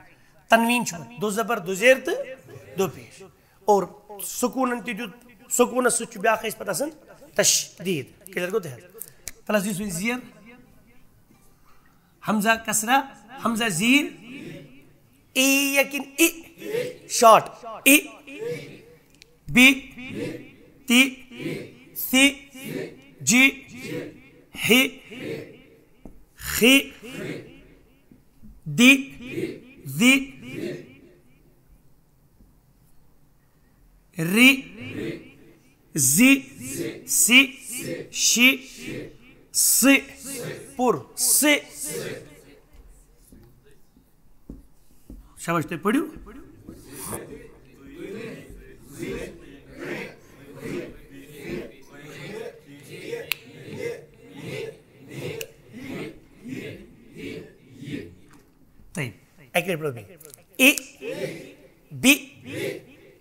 تنوین چھُ دو زبر، دو زیر تہٕ دو پیش۔ اور سکوٗنن تہِ دیُت، سکوٗنس سۭتۍ چھُ بیٛاکھ اَسہِ پتہٕ آسان تشدید۔ کلیر گوٚو تۄہہِ؟ پلس یُس وۄنۍ زیر، حمزہ کسرہ، حمزہ زیر، ای یا کِنہٕ ای؟ شارٹ۔ ای، بی، تی، سی، جی، ہی، خِ، دِ، ذِ، رِ، زِ، سِ، شِ، سِ۔ پوٚر۔ سِ۔ شاباش، تُہۍ پٔرِو۔ طيب، اَکہِ لَٹہِ پَرو بیٚیہِ۔ اِ، بِ،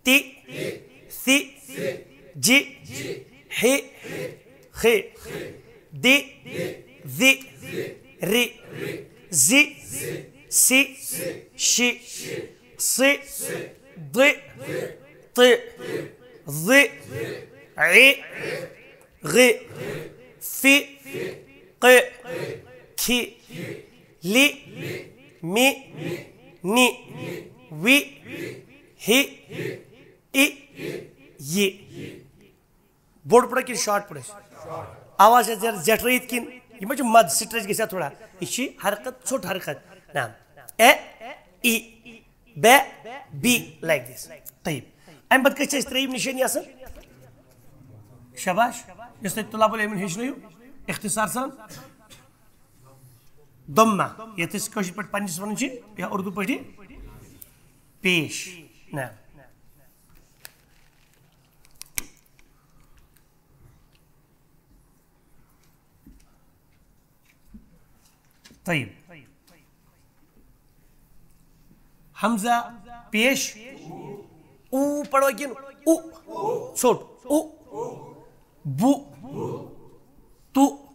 تِ، ثِ، جِ، ہِ، خِ، دِ، ذِ، رِ، زِ، سِ، شِ، صِ، ضِ، طِ، ظِ، عِ، غِ، فِ، قِ، کھِ، لِ، مِ، نِ، وِ، ہِ، اِ، یہِ۔ بوٚڑ پٲٹھۍ کِنہٕ شارٹ پٲٹھۍ؟ آواز چھےٚ زیادٕ زیٹھرٲیِتھ کِنہٕ یہِ ما چھُ مد سٹریچ گژھِ اَتھ تھوڑا؟ یہِ چھِ حرکت، ژھوٚٹ حرکت۔ نعم۔ اے، ای، بے، بی، like this۔ طیب۔ اَمہِ پتہٕ کٔژ چھِ اَسہِ ترٛیٚیِم نِشٲنی آسان؟ شاباش۔ یۄس تۄہہِ طلاب العلمَن ہیٚچھنٲیِو اختصار سان۔ ضمہ، یَتھ أسۍ کٲشِر پٲٹھۍ پنٛنِس وَنان چھِ یا اُردو پٲٹھۍ پیش۔ نہ۔ طیب۔ حمزہ پیش۔ او پڑو کن او؟ ژھوٚٹ۔ او۔ بو۔ تو۔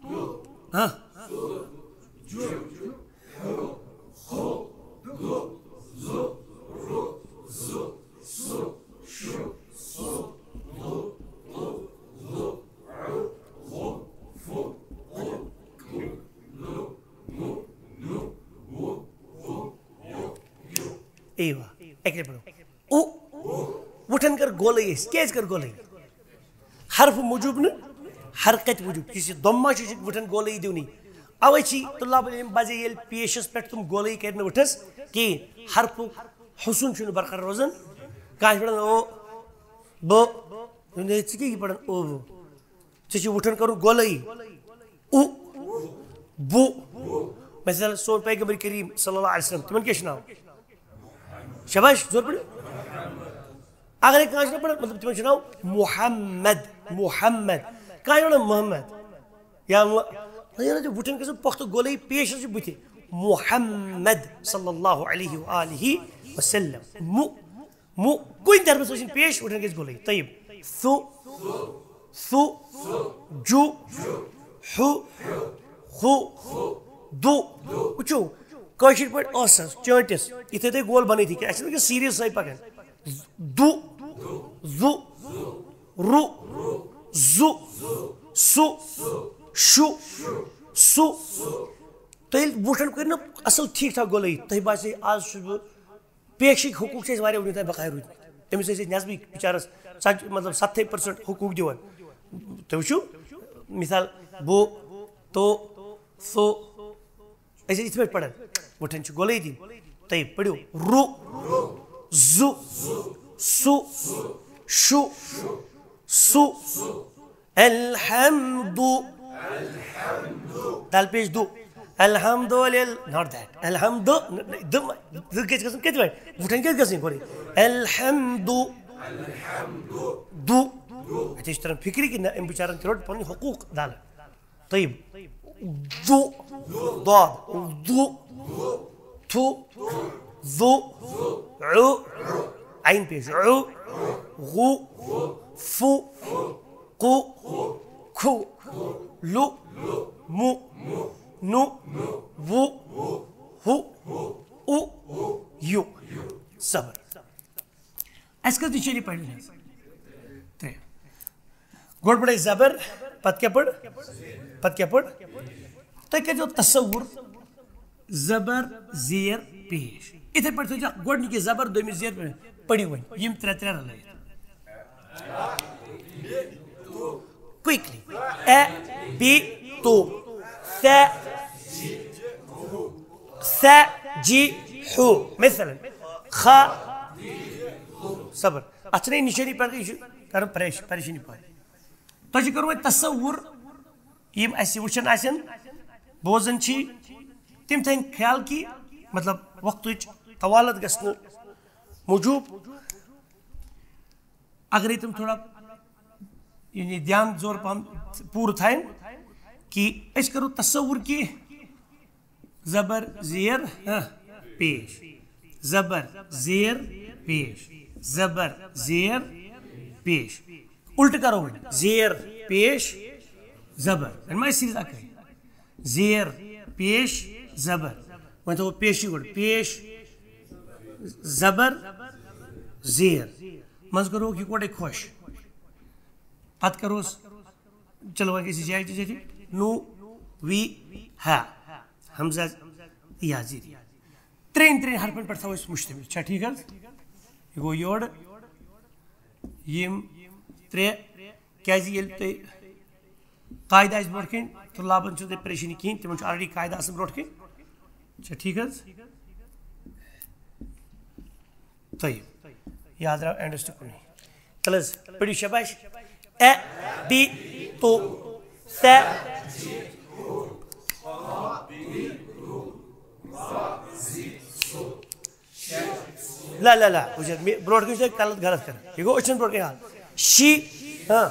ہاں۔ ایوا۔ اکہِ لٹہِ پڑھو۔ او۔ وُٹھن کر گولٲیی أسۍ۔ کیازِ کر گولٲیی؟ حرف موجوب نہٕ، حرکت موجوب۔ یُس یہِ ضمہ چھُ، یہِ چھُ وُٹھن گولٲیی دیُنٕے۔ اوے چھِ طلاب العلم بعضے ییٚلہِ پیشس پٮ۪ٹھ تِم گولٲیی کرِ نہٕ وُٹھس کِہیٖنۍ، حرفُک حسن چھُنہٕ برقرار روزان۔ کانٛہہ چھُ پران او، بو۔ دوٚپُن، ہے، ژٕ کیٛاہ یہِ پران او، بو؟ ژےٚ چھُ وُٹھن کرُن گولٲیی۔ او، بو۔ مثلاً سون پیغمبر کریم صلی اللہ علیہ وسلم، تِمن کیٛاہ چھُ ناو؟ شاباش، زور پٲٹھۍ۔ اگرے کانٛہہ چھُ نہٕ پران، مطلب، تِمن چھُ ناو محمد، محمد۔ کانٛہہ چھُ ونان محمد۔ یا مو-، یعنی وُٹھن گژھن پۄختہٕ گولٲیی پیش حظ چھِ بُتھِ۔ محمد صلی اللہ علیہ وآلہ وسلم۔ مُ-، مُ-، کُنہِ طرفس ٲسِن پیش، وُٹھن گژھِ گولٲیی۔ طیب۔ ثُ، ثُ، جُ، حُ، خُ، دُ۔ وٕچھِو، کٲشِر پٲٹھۍ ٲسس، چٲنٛٹِس، یِتھَے تۄہہِ گول بنٲیِتھ ہیٚکہِ۔ اَسہِ چھِنہٕ وٕنکیٚس سیٖریَس سۭتۍ پکان۔ دُ، زُ، رُ، زُ، سُ، شُ، سُ۔ تُہۍ ییٚلہِ وُٹھن کٔرِو نہ اَصٕل ٹھیٖک ٹھاک گولٲیی، تۄہہِ باسہِ آز چھُس بہٕ پیشِک حقوٗق چھِ اَسہِ واریاہ وٕنیُک تام بقایا روٗدمٕتۍ۔ أمِس ٲسۍ أسۍ نٮ۪صبٕکۍ بِچارَس ژَتجی، مطلب، ستتھٕے پٔرسنٹ حقوٗق دِوان۔ تُہۍ وٕچھِو، مِثال، بو، تو، سو، أسۍ ٲسۍ یِتھ پٲٹھۍ پَران۔ وٕٹھن چھِ گۄلٲے دِنۍ۔ تُہۍ پٔرِو، رُ، زُ، سُ، شُ، سُ۔ الحمد۔ دل پیش دُ۔ الحمد لل-، not that۔ الحمد، دُ، دُ گژھِ گژھُن کِتھ پٲٹھۍ؟ وٕٹھن کیٛاہ گژھِ گۄڈٕ؟ الحمد۔ دُ۔ اَتہِ چھِ تران فِکرِ کہِ نہ، أمۍ بِچارَن تہِ روٚٹ پَنٕنۍ حقوٗق دَلہٕ۔ طیب۔ دُ۔ دۄد۔ دُ۔ تھُ۔ ذُ۔ عُ۔ عین پیش۔ عُ۔ غُ۔ فُ۔ قُ۔ کھُ۔ لُ۔ مُ۔ نُ۔ وُ۔ ہُ۔ اُ۔ یُ۔ زبر۔ اَسہِ کٔژ نِشٲنی پَرِ وٕنہِ حظ؟ ترٛےٚ۔ گۄڈٕ پَرِ اَسہِ زبر، پَتہٕ کیٛاہ پَرِ؟ پَتہٕ کیٛاہ پَرِ؟ تُہۍ کٔرۍزیو تصوُر، زبر، زیر، پیش۔ یِتھَے پٲٹھۍ تھٲیزیو گۄڈٕنِکی زبر، دوٚیمِس زیر، پیش۔ پٔرِو وۄنۍ یِم ترٛےٚ ترٛےٚ رَلٲیِتھ۔ Quickly۔ اے، بی، تو، سے، سجحو۔ مثلاً، خا، صبر۔ اتھ چھنہٕ نشٲنی پٮ۪ٹھ، یہِ چھُ کران پریش-، پریشٲنی پٲدٕ۔ تۄہہِ چھُ کرُن وۄنۍ تصوُر، یِم اسہِ وٕچھان آسن، بوزان چھِ، تِم تھٲیِن خیال کہِ، مطلب، وقتٕچ طوالت گژھنہٕ موٗجوٗب اگرے تِم تھوڑا، یعنی، دھیان زور پہم پوٗرٕ تھاوَن، کہِ أسۍ کرو تصوُر کہِ زبر زیر، ہاں، پیش، زبر زیر پیش، زبر زیر پیش۔ الٹہٕ کرو وۄنۍ، زیر پیش زبر، وۄنۍ ما آسہِ سیٖز اکٲے؟ زیر پیش زبر۔ وۄنۍ تھاوو پیشی گۄڈٕ، پیش زبر زیر۔ منٛز کروکھ یِکوٹے خۄش۔ پتہٕ کروس، چلو وۄنۍ گژھِ جایہِ تہِ جایہِ۔ نو وی ہا۔ ہمزہ یا زیر۔ ترٛٮ۪ن ترٛٮ۪ن حرفن پٮ۪ٹھ تھاوو أسۍ مشتمل۔ چھا ٹھیٖک حظ؟ یہِ گوٚو یورٕ۔ یِم ترٛےٚ، کیازِ ییٚلہِ تۄہہِ قاعدٕ آسہِ برونٛٹھ کَنہِ، طلابن چھُنہٕ تۄہہِ پریشٲنی کِہیٖنۍ، تِمن چھُ already قاعدٕ آسان برونٛٹھ کَنہِ۔ چھا ٹھیٖک حظ؟ طیب۔ یاد درٛاو اینڈس تہِ کُنُے۔ تَلہٕ حظ، پٔرِو شاباش۔ اے، بی، تو، سے۔ لا، لا، لا، وٕچھ حظ، مےٚ برونٛٹھ کَنہِ چھُ تۄہہِ غلط، غلط کران۔ یہِ گوٚو أچھن برونٛٹھ کَنہِ حال۔ شی، ہاں۔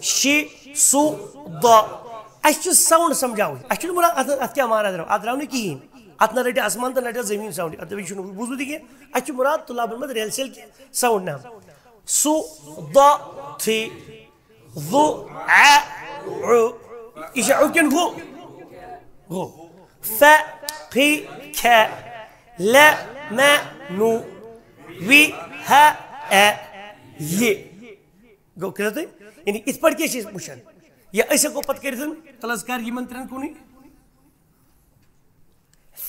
شی، سو، دو۔ اَسہِ چھُ sound سمجھاوُن۔ اَسہِ چھُنہٕ مراد اَتھ، اَتھ کیٛاہ معنی درٛاو۔ اَتھ درٛاو نہٕ کِہیٖنۍ۔ اَتھ نہ رَٹہِ آسمان تہٕ نہ رَٹہِ زٔمیٖن sound۔ اَتھ چھُنہٕ بوٗزمُت یہِ کینٛہہ۔ اَسہِ چھُ مراد طلابن منٛز ریل سیل کینٛہہ sound نہ۔ سو، دو، تھی۔ ذو، ع، عو۔ یہِ چھا عو کِنہٕ غو؟ غو۔ ف، خی، کھ، ل، م، نو، وی، ہ، ا، ی۔ گوٚو کٔرِو تُہۍ؟ یعنی یِتھ پٲٹھۍ کیٛاہ چھِ أسۍ وٕچھان؟ یا أسۍ ہٮ۪کو پَتہٕ کٔرِتھ، تَلہٕ حظ کر یِمن ترٛٮ۪ن کُنُے۔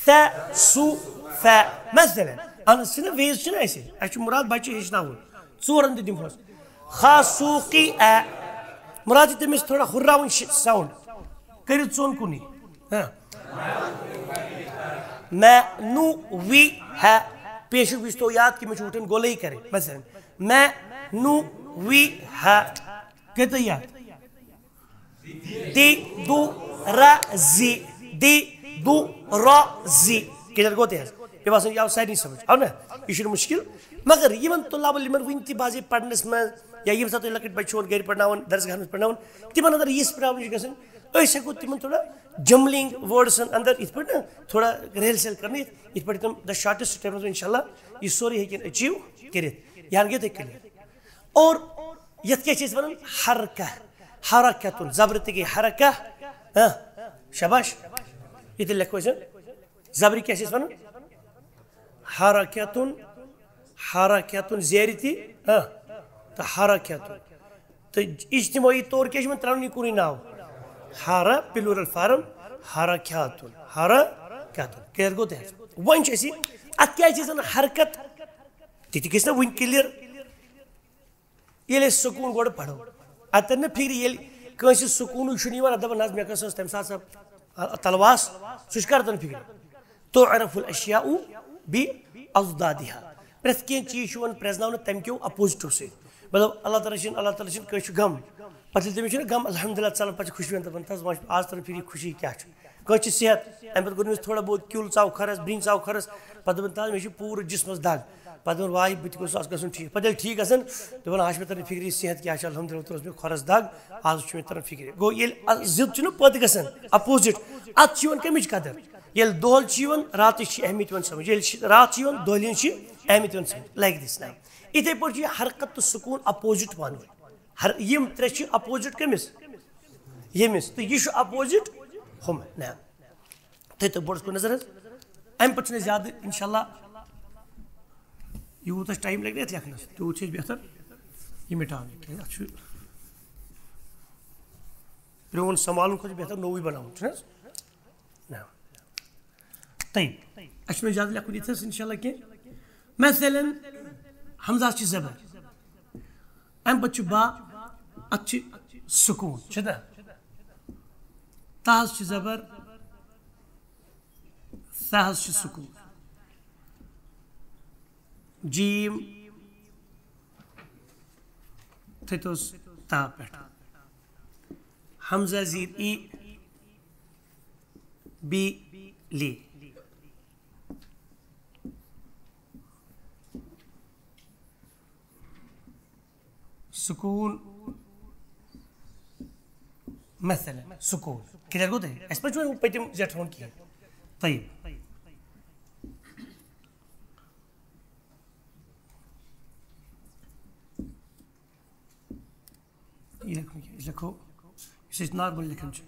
ث، سو، ف۔ مثلاً، اہن حظ، چھِنہ ways چھِنہ اَسہِ، اَسہِ چھُ مُراد بَچہِ ہیٚچھناوُن۔ ژورَن تہِ دِمہوس۔ خا، سو، قی، ا۔ مُراد چھِ تٔمِس تھوڑا ہُرراوُن شِ-، sound۔ کٔرِو ژوٚن کُنُے۔ ہاں۔ مےٚ، نو، وی، ہا۔ پیشُک وِش تو یاد کہِ مےٚ چھُ وٕٹھُن گولٲیی کَرٕنۍ۔ مثلاً، مےٚ، نو، وی، ہا۔ کٔرۍ تو یاد۔ دی، دو، را، زی۔ دی، دو، را، زی۔ Clear گوٚو تہِ حظ؟ مےٚ باسان، یہِ آو سارنٕے سمجھ۔ آو نہ؟ یہِ چھُنہٕ مُشکِل۔ مگر یِمن طلبہ علمن وٕنہِ تہِ بعضے پرنس منٛز، یا ییٚمہِ ساتہٕ تُہۍ لۄکٕٹۍ بچہِ چھِو گرِ پرناوان، درسگاہن منٛز پرناوان، تِمن اندر یِژھ problem چھِ گژھان، أسۍ ہٮ۪کو تِمن تھوڑا jumbling wordsن اندر یِتھ پٲٹھۍ نہ تھوڑا ریل سیل کرنٲیِتھ، یِتھ پٲٹھۍ تِم the shortest timeس منٛز انشاءاللہ یہِ سورُے ہیٚکن achieve کٔرِتھ۔ یہِ ہن گٔے تۄہہِ clear۔ اور یتھ کیٛاہ چھِ أسۍ ونان؟ حرکہ۔ حرکتن، زبر تہِ گٔے حرکہ۔ ہاں، شاباش۔ یہِ تہِ لیکھو أسۍ۔ زبرِ کیٛاہ چھِ أسۍ ونان؟ حرکتن، حرکتن، زیرِ تہِ، ہاں، تہٕ حرکتن۔ تہٕ اجتمٲعی طور کیٛاہ چھِ یِمن ترٛاونٕے کُنُے ناو؟ حرہ، plural form، حرکاتن، حرکاتن۔ Clear گوٚو تۄہہِ؟ وۄنۍ چھِ أسۍ یہِ، اتھ کیٛازِ چھِ أسۍ ونان حرکت؟ تہِ تہِ گژھِ نہ وٕنہِ clear۔ ییٚلہِ أسۍ سکوٗن گۄڈٕ پَرو، اَتہِ تَرِ نہ فِکرِ، ییٚلہِ کٲنٛسہِ سکوٗنٕے چھُنہٕ یِوان، اَتھ دَپان، "نہ حظ، مےٚ کۄس ٲس تَمہِ ساتہٕ سۄ تلواس؟" سُہ چھُ کَران فِکرِ۔ تُعرف الاشیاء باضدادها۔ پرٛٮ۪تھ کینٛہہ چیٖز چھُ یِوان پرٛزناونہٕ تَمہِ کیو اَپوزِٹو سۭتۍ۔ مطلب، اللہ تعالیٰ چھِنہٕ، اللہ تعالیٰ چھِنہٕ کٲنٛسہِ چھُ غم، پَتہٕ ییٚلہِ تٔمِس چھُنہ غم، الحمدللہ، ژَلان، پَتہٕ چھِ خوشی یِوان، دَپان، "تَس وۄنۍ چھُ آز تَران فِکرِ خوشی کیٛاہ چھُ؟" کٲنٛسہِ چھِ صحت، اَمہِ پَتہٕ کوٚر أمِس تھوڑا بہت کیُل ژاو کھۄرَس، برٛنٛج ژاو کھۄرَس، پَتہٕ دَپان، "تَس مےٚ چھِ پوٗرٕ جِسمَس دَگ۔" پَتہٕ دَپان، "واے، بہٕ تہِ گوٚژھُس آز گژھُن ٹھیٖک۔" پَتہٕ ییٚلہِ ٹھیٖک گژھان، دَپان، "آز چھِ مےٚ تَران فِکرِ، یہِ صحت کیٛاہ چھُ، الحمدللہ، اوترٕ اوس مےٚ کھۄرَس دَگ، آز چھُ مےٚ تَران فِکرِ۔" گوٚو، ییٚلہِ اَ-، ضِد چھُنہ پٲدٕ گژھان، opposite، اَتھ چھِ یِوان کَمِچ قدر؟ ییٚلہِ دۄہَل چھِ یِوان، راتٕچ چھِ اہمیت یِوان سَمٕجھ۔ ییٚلہِ شِ-، راتھ چھِ یِوان، دۄہلہِ ہِنٛز چھِ اہمیت یِوان سَمٕجھ۔ Like this now۔ یِتھَے پٲٹھۍ چھُ یہِ حرکت تہٕ سکوٗن opposite پانہٕ ؤنۍ۔ ہر، یِم ترٛےٚ چھِ opposite کٔمِس؟ ییٚمِس۔ تہٕ یہِ چھُ opposite ہُم۔ نہ۔ تھٲیِو تُہۍ بوٚڑَس کُن نظر حظ۔ اَمہِ پَتہٕ چھُنہٕ أسۍ زیادٕ، اِنشاءاللہ، یوٗت اَسہِ time لَگہِ نہ یَتھ لیکھنَس، تیوٗت چھِ أسۍ بہتر یہِ مِٹاوٕنۍ۔ کیٛازِ اَتھ چھُ پرٛون سنبھالُن کھۄتہٕ چھُ بہتر نوٚوُے بَناوُن، چھُنہٕ حظ؟ نہ۔ طیب۔ اَسہِ چھُنہٕ زیادٕ لیکھُن ییٚتہِ حظ، اِنشاءاللہ، کینٛہہ۔ مثلاً، ہمزہَس چھِ زبر۔ اَمہِ پَتہٕ چھُ با، اَتھ چھِ سکوٗن، چھُ نہ؟ تاہَس چھِ زبر، تَس چھُ سکوٗن۔ جیم تھٲوتوس تا پٮ۪ٹھ۔ حمزہ زیر ای بی لی۔ سکوٗن۔ مثلاً سکوٗن۔ کلیئر گوٚو تۄہہِ؟ اَسہِ ما چھُ وۄنۍ پٔتِم زیٹھراوُن کینٛہہ؟ طیب۔ یہِ لیکھو کیٛاہ؟ أسۍ لیکھو، یُس أسۍ نارمل لیکھان چھِ۔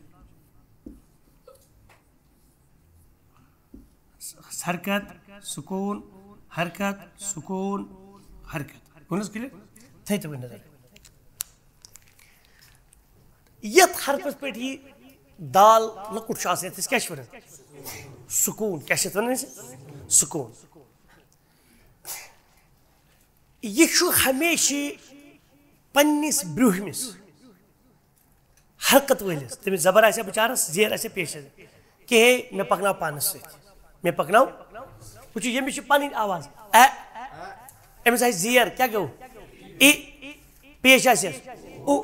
حرکت، سکوٗن، حرکت، سکوٗن، حرکت۔ گوٚو نہٕ حظ کلیئر؟ تھٲیِو تُہۍ وۄنۍ نظر۔ یَتھ حرفس پٮ۪ٹھ یہِ دال لۄکُٹ چھُ آسان، یَتھ أسۍ کیٛاہ چھِ وَنان؟ سکوٗن۔ کیٛاہ چھِ یَتھ وَنان أسۍ؟ سکوٗن۔ یہِ چھُ ہمیشہِ پننِس برٛونٛہمِس حرکت وٲلِس، تٔمِس زبر آسہِ ہا بِچارس، زیر آسہِ ہا پیش آسہِ ہا۔ کِہے، مےٚ پکناو پانس سۭتۍ۔ مےٚ پکناو۔ وٕچھِو، ییٚمِس چھِ پنٕنۍ آواز۔ اَ۔ أمِس آسہِ زیر، کیٛاہ گوٚو؟ اِ۔ پیش آسٮ۪س۔ اُ۔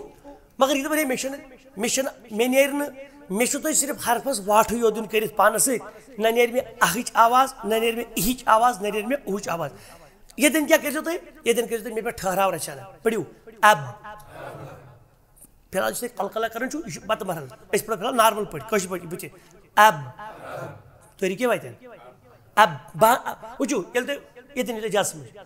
مگر یہِ دَپان، ہے، مےٚ چھُنہٕ، مےٚ چھُنہٕ، مےٚ نیرِ نہٕ، مےٚ چھُ تۄہہِ صرف حرفس واٹھٕے یوت دیُن کٔرِتھ پانس سۭتۍ۔ نہ نیرِ مےٚ اہٕچ آواز، نہ نیرِ مےٚ اِہِچ آواز، نہ نیرِ مےٚ اُہٕچ آواز۔ ییٚتٮ۪ن کیٛاہ کٔرۍزیو تُہۍ؟ ییٚتٮ۪ن کٔرۍزیو تُہۍ مےٚ پٮ۪ٹھ ٹھہراو رچھنا۔ پٔرِو۔ اَب۔ فی الحال یُس تۄہہِ قلقلہ کران چھُو، یہِ چھُ بتہٕ مرحلہٕ۔ أسۍ پرو فی الحال نارمل پٲٹھۍ، کٲشِر پٲٹھۍ، بہٕ چھِ اب۔ تُہۍ رُکِو اَتٮ۪ن۔ اب، با، وٕچھِو، ییٚلہِ تُہۍ ییٚتٮ۪ن ییٚلہِ تۄہہِ جس منٛز۔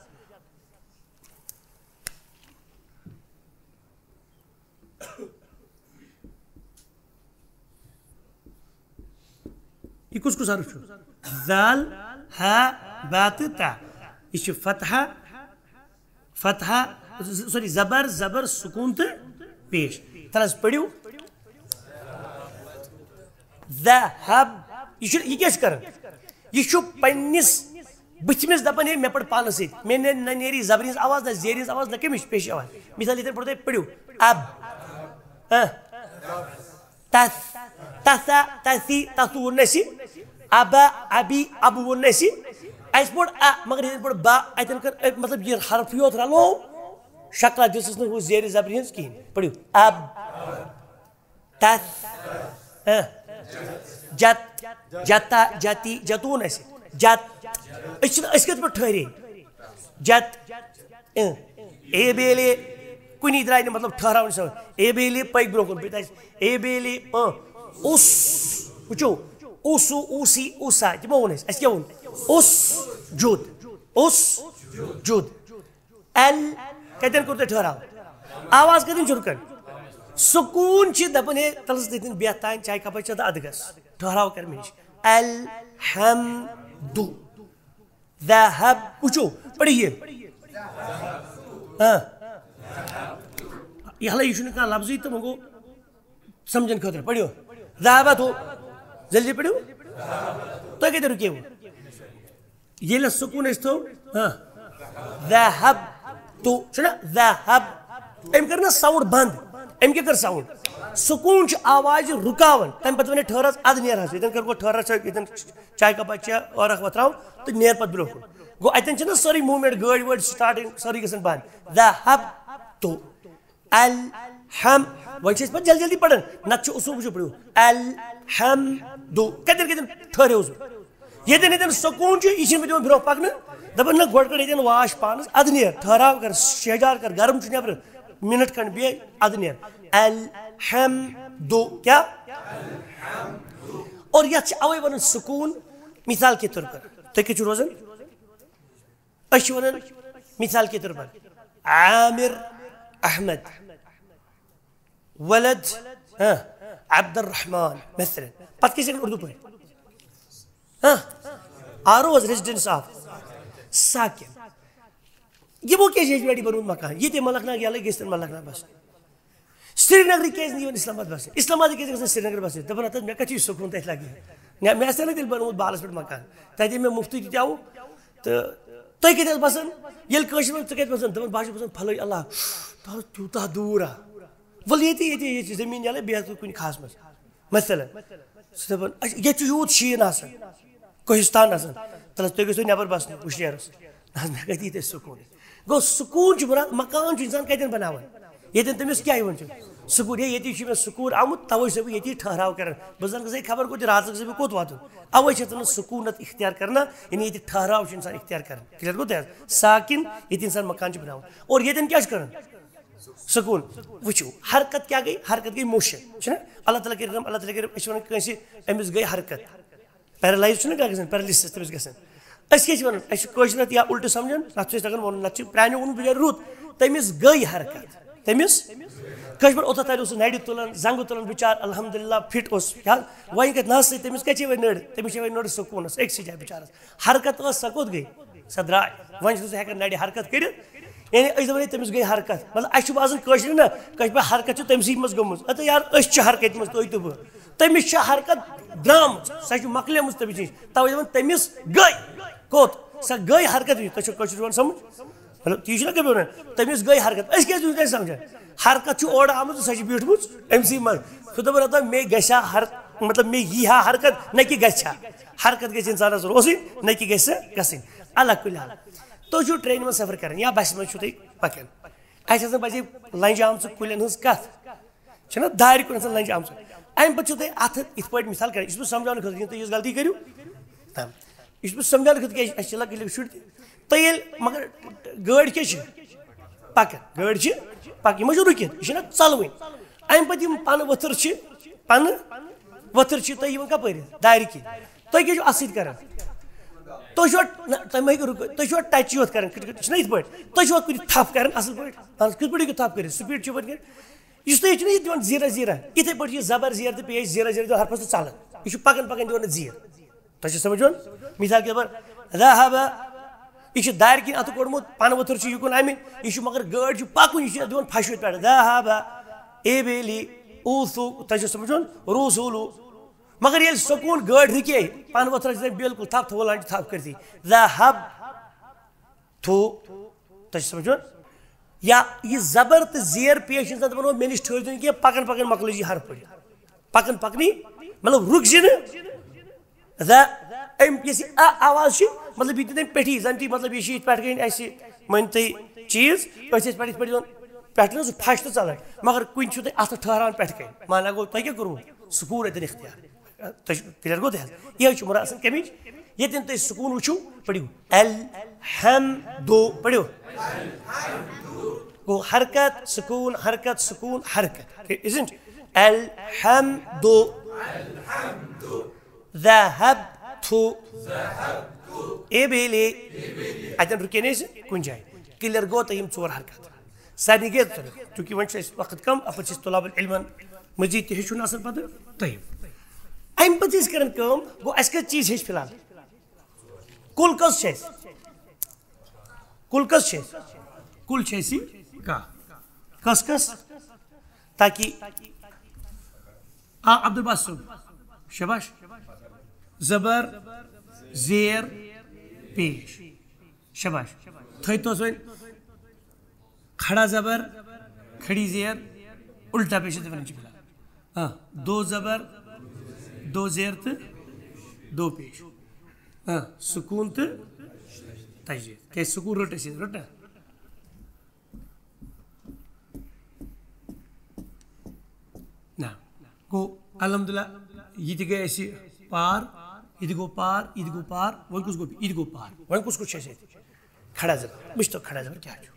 یہِ کُس کُس حرف چھُ؟ ذال، ہا، با تہٕ تا۔ یہِ چھُ فتحہ، فتحہ، سوری، زبر، زبر، سکوٗن تہٕ پیش۔ تَلہٕ حظ پٔرِو۔ ذہب۔ یہِ چھُ، یہِ کیٛاہ چھُ کران؟ یہِ چھُ پننِس بٕتھمِس دَپان، ہے، مےٚ پٔر پانَس سۭتۍ۔ مےٚ نے-، نہ نیرِ زبرِ ہٕنٛز آواز، نہ زیرِ ہٕنٛز آواز، نہ کٔمِچ پیشہِ آواز۔ مثال، یِتھَے پٲٹھۍ تُہۍ پٔرِو۔ اب۔ ہاں۔ تس، تسا، تسی، تسو نسی، ابا، ابی، ابو نسی۔ اَسہِ پوٚر اَ، مگر ییٚلہِ پوٚر با، اَتٮ۪ن کٔر، اَ، مطلب، یہِ حرفٕے یوت رلوو، شکلا دِژٕس نہٕ ہُہ زیرِ زبرِ ہٕنٛز کِہیٖنۍ۔ پٔرِو، اب، تس، اہ، جت، جتا، جتی، جتو نسی، جت۔ أسۍ چھِنہٕ، أسۍ کَتہِ پٮ۪ٹھ ٹھٔہرے؟ جت۔ اے بیلے، کُنی درٛاے نہٕ، مطلب، ٹھٔہراوُن چھُ آسان۔ اے بیلے پٔکۍ برٛونٛہہ کُن، بیٚیہِ تَتہِ اے بیلے، اۭں، اوس، وٕچھِو، اوسو، اوسی، اوسا، تِمو ووٚن اَسہِ، اَسہِ کیٛاہ ووٚن؟ اوس جُد، اوس جُد۔ ال، کَتٮ۪ن کوٚر تۄہہِ ٹھٔہراو؟ آواز کَتٮ۪ن چھُ رُکان؟ سکوٗن چھِ دَپان، ہے، تَلَس دٔتِن بیٚہہ تانۍ، چاے کَپا چےٚ تہٕ اَدٕ گژھ۔ ٹھٔہراو کَر مےٚ نِش۔ الحمدُ۔ ذہب، وٕچھِو، پٔرِو یہِ۔ ہاں۔ یہِ ہلا، یہِ چھُنہٕ کانٛہہ لفظٕے تہٕ وۄنۍ گوٚو سمجھن خٲطرٕ۔ پٔرِو۔ ذہبت ہو۔ جلدی پٔرِو۔ تُہۍ کَتہِ رُکیوٕ؟ ییٚلہِ سکوٗن أسۍ تھوٚو، ہاں۔ ذہب تو، چھُنہ؟ ذہب۔ أمۍ کٔر نہ sound بنٛد۔ أمۍ کیٛاہ کٔر sound؟ سکوٗن چھُ آوازِ رُکاوان۔ تَمہِ پَتہٕ وَنہِ ٹھٔہر حظ، اَدٕ نیر حظ۔ ییٚتٮ۪ن کٔر گۄڈٕ ٹھٔہر حظ، ییٚتٮ۪ن چایہِ کپ اَتہِ چےٚ، ٲرَکھ وۄتھراو تہٕ نیر پَتہٕ برٛونٛہہ کُن۔ گوٚو، اَتٮ۪ن چھِنہ سٲرٕے movement، گٲڑۍ وٲڑۍ starting، سٲرٕے گژھن بنٛد۔ ذہب تو۔ الحم، وۄنۍ چھِ أسۍ پَتہٕ جلدی جلدی پَران، نَتہٕ چھُ اصوٗل وٕچھِو، پٔرِو۔ الحمدُ۔ کَتٮ۪ن کَتٮ۪ن ٹھٔہرِو حظ؟ ییٚتٮ۪ن ییٚتٮ۪ن سکوٗن چھُ، یہِ چھِنہٕ مےٚ دِوان برٛونٛہہ پَکنہٕ۔ دَپان، نہ، گۄڈٕ کَڑ ییٚتٮ۪ن واش پانَس، اَدٕ نیر، ٹھٔہراو کَر، شیہجار کَر، گرم چھُ نٮ۪برٕ، مِنَٹ کھنٛڈ بیٚیہِ، اَدٕ نیر۔ الحمدُ۔ کیٛاہ؟ اور یَتھ چھِ اَوَے وَنان سکوٗن، مثال کے طور پر۔ تُہۍ کَتہِ چھِو روزان؟ أسۍ چھِ وَنان، مثال کے طور پر، عامر احمد، ولد، ہاں، عبد الرحمان، مثلاً۔ پَتہٕ کیٛاہ چھِ اُردو پٲٹھۍ؟ ہاں؟ آر او حظ، residence of ساکن۔ یِمو کیٛازِ ییٚتہِ پٮ۪ٹھ یہِ بنوومُت مکان؟ ییٚتہِ ملک ناگ یَلہٕ گٔژھۍ تَن ملک ناگ بَسُن۔ سرینگرٕکۍ کیٛازِ نہٕ یِوان اسلام آباد بسنہِ؟ اسلام آبادٕکۍ کیٛازِ گژھان سرینگر بسنہِ؟ دَپان، ہَتہٕ حظ، مےٚ کَتہِ چھُ یہِ سکوٗن تَتہِ لَگہِ؟ مےٚ، مےٚ آسہِ ہا نہٕ تیٚلہِ بنوومُت بالَس پٮ۪ٹھ مکان۔ تَتہِ ییٚلہِ مےٚ مُفتٕے تہِ تہِ آوُ، تہٕ تُہۍ کَتہِ حظ بسان؟ ییٚلہِ کٲشِر وَنان، ژٕ کَتہِ بسان؟ دَپان، بہٕ حظ چھُس بسان پھلٲنۍ علاقہٕ۔ تَتھ حظ تیوٗتاہ دوٗر ہا۔ وَلہٕ ییٚتی، ییٚتی، ییٚتی زٔمیٖن یَلَے، بیٚیہِ ہَسا کُنہِ خاص منٛز۔ مثلاً، چھِ دَپان، اَسہِ، ییٚتہِ چھُ یوٗت شیٖن آسان۔ کوہستان آسان، تَلہٕ حظ تُہۍ گٔژھِو نٮ۪بر بَسنہِ وٕشنیرَس۔ نہ حظ، مےٚ کَتہِ یی تۄہہِ سکوٗن؟ گوٚو، سکوٗن چھُ مُراد، مکان چھُ اِنسان کَتٮ۪ن بَناوان؟ ییٚتٮ۪ن تٔمِس کیٛاہ یِوان چھُ؟ سکوٗن۔ ہے، ییٚتی چھُ مےٚ سکوٗن آمُت، تَوَے چھُسَے بہٕ ییٚتی ٹھہراو کَران۔ بہٕ زَن گژھٕ ہے خبر کوٚت، راتَس گژھٕ بہٕ کوٚت واتُن؟ اَوَے چھِ اَتھ وَنان سکوٗنت اختیار کرنا، یعنی ییٚتہِ ٹھہراو چھُ اِنسان اختیار کران۔ Clear گوٚو تۄہہِ حظ؟ ساکِن، ییٚتہِ اِنسان مکان چھُ بَناوان۔ اور ییٚتٮ۪ن کیٛاہ چھُ کران؟ سکوٗن۔ وٕچھِو، حرکت کیٛاہ گٔے؟ حرکت گٔے motion، چھُنہ؟ اللہ تعالیٰ کٔرِنۍ رحم، اللہ تعالیٰ کٔرِنۍ رحم۔ أسۍ چھِ وَنان کٲنٛسہِ، أمِس گٔے حرکت۔ Paralysis چھُنہ گژھان، paralysis تٔمِس گژھان۔ أسۍ کیٛاہ چھِ وَنان؟ اَسہِ چھِ کٲشِر نَتہٕ یا اُلٹہٕ سَمجھان، نَتہٕ چھُ اَسہِ تَگان وَنُن، نَتہٕ چھُ پرٛانیو ووٚنمُت بِچارِ رُت، تٔمِس گٔے حرکت۔ تٔمِس، کٲشِر پٲٹھۍ اوٚتَتھ تانۍ اوس سُہ نَرِ تُلان، زنٛگہٕ تُلان بِچار، الحمدللہ فِٹ اوس۔ کیٛاہ؟ وۄنۍ کَتہِ نَس سۭتۍ، تٔمِس کَتہِ چھِ وۄنۍ نٔر؟ تٔمِس چھِ وۄنۍ نٔر سکوٗنَس، أکسٕے جایہِ بِچارَس۔ حرکت ٲس، سۄ کوٚت گٔے؟ سۄ درٛاے۔ وۄنۍ چھُنہٕ سُہ ہٮ۪کان نَرِ حرکت کٔرِتھ۔ یعنی أسۍ دَپان، ہے، تٔمِس گٔے حرکت۔ مطلب، اَسہِ چھُ باسان کٲشرٮ۪ن نا، کٲشِر پٲٹھۍ حرکت چھِ تٔمسٕے منٛز گٔمٕژ۔ اَدٕ یار، أسۍ چھِ حرکتہِ منٛز، تُہۍ تہٕ بہٕ۔ تٔمِس چھِ حرکت درٛامٕژ، سۄ چھِ مۄکلیمٕژ تٔمِس نِش۔ تَوَے دَپان، تٔمِس گٔے۔ کوٚت؟ سۄ گٔے حرکت۔ تۄہہِ چھو کٲشِر یِوان سَمٕجھ؟ مطلب، تی چھُنہ کٔمۍ وَنان، تٔمِس گٔے حرکت۔ أسۍ کیٛازِ چھِنہٕ تۄہہِ سَمجھان؟ حرکت چھِ اورٕ آمٕژ، سۄ چھِ بیٖٹھمٕژ أمسٕے منٛز۔ خۄدا بہٕ دَپان، مےٚ گژھِ ہا حر-، مطلب، مےٚ یی ہا حرکت، نہ کہِ گژھِ ہا۔ حرکت گژھِ اِنسانَس روزٕنۍ، نہ کہِ گژھِ سۄ گژھٕنۍ۔ اللہ کُلِ حال۔ تُہۍ چھِو ٹرٛینہِ منٛز سفر کران یا بسہِ منٛز چھِو تُہۍ پکان، اَسہِ ہسا بچے لنجہِ آمژٕ کُلٮ۪ن ہٕنٛز کتھ، چھِنہ دارِ کُلٮ۪ن ہٕنٛز لنجہِ آمژٕ۔ اَمہِ پتہٕ چھِو تُہۍ اَتھٕ یِتھ پٲٹھۍ مثال کران، یہِ چھُس بہٕ سمجھاونہٕ خٲطرٕ، یِم تُہۍ یُس غلطی کٔرِو، تَم۔ یہِ چھُس بہٕ سمجھاونہٕ خٲطرٕ، کیٛازِ اَسہِ چھِ لۄکٕٹۍ لۄکٕٹۍ شُرۍ تہِ۔ تُہۍ ییٚلہِ، مگر گٲڑۍ کیٛاہ چھِ؟ پکان، گٲڑۍ چھِ پکان، یہِ ما چھُ رُکِتھ، یہِ چھِنہ ژلوٕنۍ۔ اَمہِ پتہٕ یِم پنہٕ ؤتھٕر چھِ، پنہٕ ؤتھٕر چھِ تۄہہِ یِوان کپٲرۍ؟ دارِ کِنۍ۔ تُہۍ کیٛاہ چھِو اَتھ سۭتۍ کران؟ تُہۍ چھِوا، نہ، تُہۍ مہ ہیٚکِو رُکٲوِتھ۔ تُہۍ چھِوا ٹچی یوت کران؟ کِتھ کٔنۍ؟ چھُنہ یِتھ پٲٹھۍ؟ تُہۍ چھِوا کُنہِ تھپھ کران اَصٕل پٲٹھۍ؟ اَہن حظ، کِتھ پٲٹھۍ ہیٚکِو تھپھ کٔرِتھ؟ سپیٖڈ چھِ یِوان کِنہٕ؟ یُس تُہۍ چھِو نہ یہِ دِوان زیٖرہ زیٖرہ، یِتھَے پٲٹھۍ چھِ یہِ زبر زیر تہٕ پیش زیٖرہ زیٖرہ دِوان حرفَس تہٕ ژَلان۔ یہِ چھُ پَکان پَکان دِوان اَتھ زیر۔ تۄہہِ چھُ سَمٕجھ یِوان؟ مِثال کے طور پر، ذهب، یہِ چھُ دارِ کِنۍ اَتھٕ کوٚڑمُت، پَنہٕ ؤتھٕر چھُ یہِ کُن اَمہِ، یہِ چھُ مگر گٲڑۍ چھُ پَکُن، یہِ چھُ اَتھ دِوان پھَشہِ پٮ۪ٹھ۔ ذهب، ابلی، اوثو، تۄہہِ چھُ سَمٕجھ یِوان؟ روسولو۔ مگر ییٚلہِ سکوٗن گٲڑۍ رُکے، پَنہٕ ؤتھرَس چھِ بالکل تھپھ تھوٚو، لَنجہِ تھپھ کٔرتھٕے۔ ذهب، تھو۔ تۄہہِ چھُ سَمٕجھ یِوان؟ یا یہِ زبر تہٕ زیر پیش چھِ آسان، دَپان، "او، مےٚ نِش ٹھٔہرۍ زیو نہٕ کینٛہہ، پَکان پَکان مۄکلٲیِو یہِ حرف پٔرِتھ۔ پَکان پَکنٕے، مطلب، رُکۍ زِ نہٕ۔" ذا، أمۍ یُس یہِ آ آواز چھِ، مطلب، یہِ تہِ تَمہِ پٮ۪ٹھی، زَن تہِ، مطلب، یہِ چھِ یِتھ پٮ۪ٹھ کَنۍ اَسہِ، مٲنۍ تُہۍ، چیٖز، أسۍ ٲسۍ پٮ۪ٹھ یِتھ پٲٹھۍ دِوان، پٮ۪ٹھٕ نہ سُہ پھَش تہٕ ژَلان، مگر کُنہِ چھُو تۄہہِ اَتھٕ ٹھٔہراوان پٮ۪ٹھٕ کَنۍ۔ معنہ گوٚو، تۄہہِ کیٛاہ کوٚروٕ؟ سکوٗن اَتٮ۪ن اختیار۔ تۄہہِ چھُ clear گوٚو تۄہہِ حظ؟ یِہوٚے چھُ مُراد آسان کَمِچ؟ ییٚتٮ۪ن تُہۍ سکوٗن وٕچھِو، پٔرِو الحمدُ، پٔرِو۔ گوٚو حرکت، سکوٗن، حرکت، سکوٗن، حرکت۔ Isn't؟ الحمدُ۔ ذهبت۔ ابلی۔ اَتٮ۪ن رُکے نہٕ أسۍ کُنہِ جایہِ۔ Clear گوٚو تۄہہِ یِم ژور حرکت؟ سارنٕے گٔے ژور۔ چوٗنٛکہِ وۄنۍ چھُ اَسہِ وقت کم، اَپٲرۍ چھِ أسۍ طلاب العلمَن مٔزیٖد تہِ ہیٚچھُن آسان پَتہٕ تۄہہِ۔ اَمہِ پَتہٕ چھِ أسۍ کران کٲم، گوٚو اَسہِ کٔژ چیٖز ہیٚچھۍ فی الحال؟ کُل کٔژ چھِ اَسہِ؟ کُل کٔژ چھِ اَسہِ؟ کُل چھِ اَسہِ کاہ۔ کٔژ کٔژ؟ تاکہِ آ، عبدالباسط صٲب۔ شاباش۔ زبر، زیر، پیش۔ شاباش۔ تھٲیتوس وۄنۍ کھڑا زبر، کھڑی زیر، الٹا پیش تہِ وَنان چھِ فی الحال۔ آ، دو زبر، دو زیر تہٕ دو پیش۔ آ، سکوٗن تہٕ تشدیٖد۔ کیٛازِ سکوٗن رٔٹ اَسہِ، رٔٹ نا؟ نہ۔ گوٚو، الحمدللہ، یہِ تہِ گٔے اَسہِ پار، یہِ تہِ گوٚو پار، یہِ تہِ گوٚو پار، وۄنۍ کُس گوٚو؟ یہِ تہِ گوٚو پار۔ وۄنۍ کُس کُس چھُ اَسہِ اَتہِ؟ کھڑا زبر۔ وٕچھ تو، کھڑا زبر کیٛاہ چھُ؟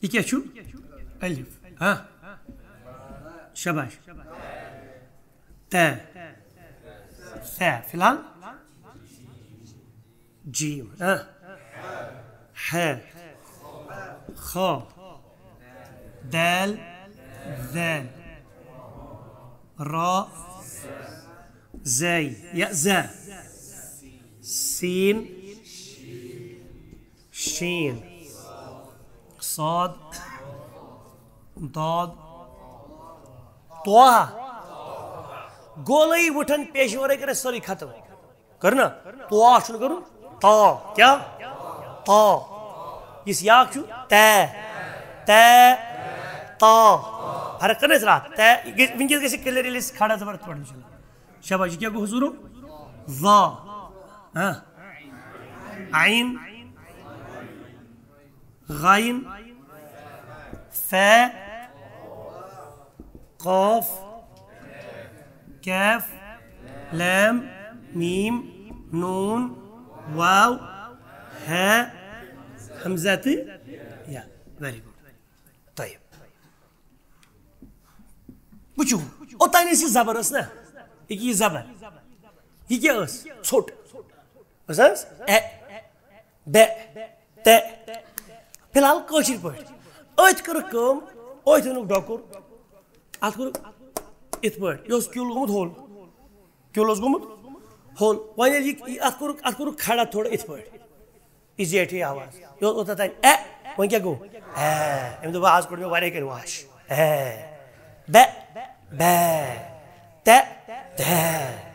یہِ کیٛاہ چھُ؟ الف۔ ہاں؟ شاباش۔ تے۔ تے۔ فی الحال؟ جیم۔ ہاں؟ ہے۔ خو۔ دال۔ ذال۔ را۔ زی۔ یا ز۔ سین۔ شین۔ صاد۔ ضاد۔ طہ۔ گولٲیی وٕٹھن پیشہٕ ورٲے کٔر اَسہِ سٲرٕے ختم۔ کٔر نا؟ طہ چھُنہٕ کَرُن۔ طہ۔ کیٛاہ؟ طہ۔ یُس یاکھ چھُ، تے۔ تے۔ طہ۔ فرق کٔر نہ اَسہِ راتھ؟ تے۔ یہِ گژھِ، وٕنکیٚس گژھِ clear ییٚلہِ أسۍ کھڑا زبر پَرو، اِنشاء اللہ۔ شاباش، یہِ کیٛاہ گوٚو حضوٗرو؟ ظا، ہاں، عین، غین، فا، قاف، کاف، لام، میم، نون، واو، ہا، ہمزہ تہٕ یا۔ ویری گڈ۔ طیب۔ وٕچھِو، اوٚتام ٲس یہِ زبر ٲس نہ؟ یہِ کیٛاہ یہِ زبر؟ یہِ کیٛاہ ٲس؟ ژھوٚٹ۔ ٲس حظ؟ اے، بے، تے۔ فی الحال کٲشِر پٲٹھۍ۔ أتھۍ کٔرٕکھ کٲم، أتھۍ اوٚنُکھ ڈۄکُر، اَتھ کوٚرُکھ یِتھ پٲٹھۍ۔ یہِ اوس کیُل گوٚمُت ہوٚل۔ کیُل اوس گوٚمُت ہوٚل۔ وۄنۍ ییٚلہِ یہِ، یہِ، اَتھ کوٚرُکھ، اَتھ کوٚرُکھ کھڑا تھوڑا یِتھ پٲٹھۍ۔ یہِ زیٹھی آواز۔ یہِ اوس اوٚتتھ تام اے، وۄنۍ کیٛاہ گوٚو؟ اے۔ أمۍ دوٚپ، "آز کوٚڑ مےٚ واریاہ کٲلۍ واش۔ اے۔ بے، بے۔ تے، تے۔"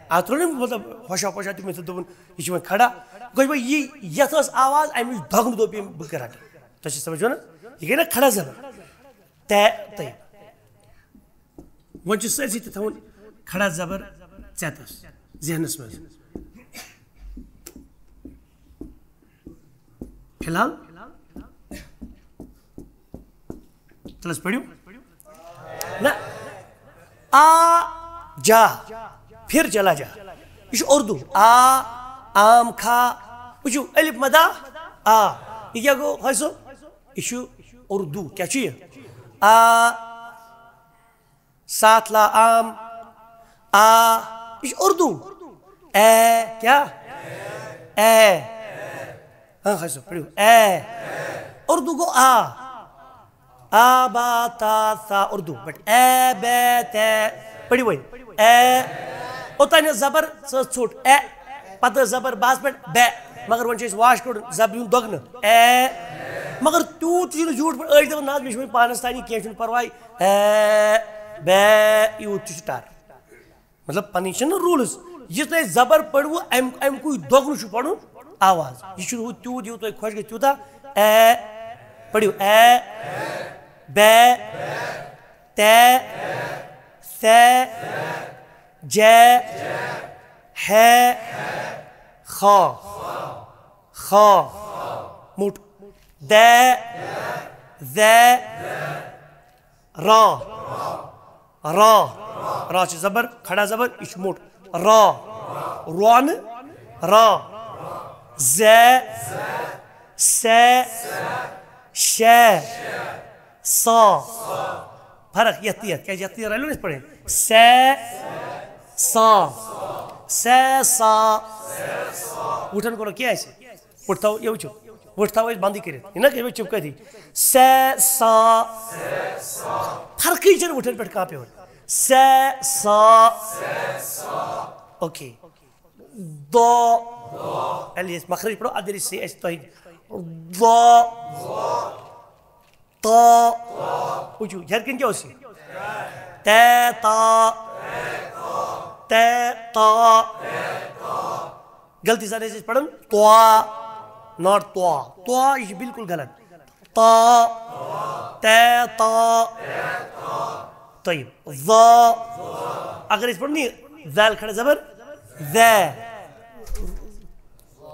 اَتھ ترٛوو نہٕ مطلب ہوشا پوشا تہِ، مےٚ دوٚپ، دوٚپُن، یہِ چھُ وۄنۍ کھڑا۔ گوٚو وۄنۍ یی، یَتھ ٲس آواز، اَمِچ دۄگنہٕ دوٚپ أمۍ، "بہٕ کَرٕ رَٹہٕ۔" تۄہہِ چھِ سَمٕجھ یِوان؟ یہِ گٔے نہ کھڑا زبر۔ تے، تے۔ وۄنۍ چھُ سٲرسٕے تہِ تھاوُن کھڑا زبر ژٮ۪تَس، ذہنَس منٛز۔ فی الحال تلس پٔرِو۔ نہ۔ آ جا، پھر چلا جا۔ یہِ چھُ اردو۔ آ، آم کھا۔ وٕچھِو، الف مدا آ۔ یہِ کیٛاہ گوٚو، حٲج صٲب؟ یہِ چھُ اردو۔ کیٛاہ چھُ یہِ؟ آ، ساتھ لا عام۔ آ، یہِ چھُ اردو۔ اے، کیٛاہ؟ اے۔ ہاں، حٲج صٲب، پٔرِو۔ اے۔ اردو گوٚو آ۔ آ، با، تا، سا، اردو۔ But اے، بے، تے۔ پٔرِو وۄنۍ۔ اے۔ اوٚتام ٲس زبر، سۄ ٲس ژھوٚٹ۔ اے۔ پتہٕ ٲس زبر بس پٮ۪ٹھ بے۔ مگر وۄنۍ چھُ اَسہِ واش کوٚڑمُت زبرِ ہُنٛد دۄگنہٕ۔ اے۔ مگر تیوٗت تہِ چھُنہٕ زیوٗٹھ پٲٹھۍ، أڑۍ دَپان، "نہ حظ، مےٚ چھُ وۄنۍ پانَس تانی، کینٛہہ چھُنہٕ پرواے۔" اے، بے، یوٗت تہِ چھُ ٹَر۔ مطلب، پَنٕنۍ چھِنہٕ rules۔ یُس تۄہہِ زبر پٔرِوٕ، اَمہِ، اَمہِ کُے دۄگنہٕ چھُ پَرُن آواز۔ یہِ چھُنہٕ ہُہ تیوٗت، یوٗت تۄہہِ خۄش گژھِ، تیوٗتاہ۔ اے، پٔرِو۔ اے، بے، تے، سے، جے، ہے، خا، خا، مُٹ، دے، زے، را، را، را چھِ زبر، کھڑا زبر، یہِ چھُ موٚٹ۔ را، رونہٕ، را، زے، سے، شے، سا۔ فرق یتھ تہٕ یتھ، کیازِ یتھ تہٕ یتھ رلیو نہٕ یِتھ پٲٹھۍ۔ سے، سا، سے، سا۔ وُٹھن کوٚرُکھ کیٛاہ اَسہِ؟ وُٹھ تھاو، یہِ وٕچھِو۔ وُٹھ تھاو أسۍ بندٕے کٔرِتھ۔ یہِ نہ کٔرِو چُپ کٔرِتھ۔ سے، سا۔ فرقٕے چھَنہٕ وُٹھن پٮ۪ٹھ کانٛہہ پٮ۪وان۔ سے، سا۔ اوکے۔ دو۔ ییٚلہِ أسۍ مخرج پرو، اَدٕ ییٚلہِ سے اَسہِ تۄہہِ۔ دو۔ تا۔ وٕچھِو، ہیٚرِ کِنۍ کیٛاہ اوس یہِ؟ تے تا۔ تے تا۔ غلطی سان ٲسۍ أسۍ پران توا، not توا۔ توا، یہِ چھُ بالکل غلط۔ تا، تے تا۔ طیب۔ ظا۔ اگر أسۍ پرو نہٕ یہِ ذال کھڑا زبر، ذے۔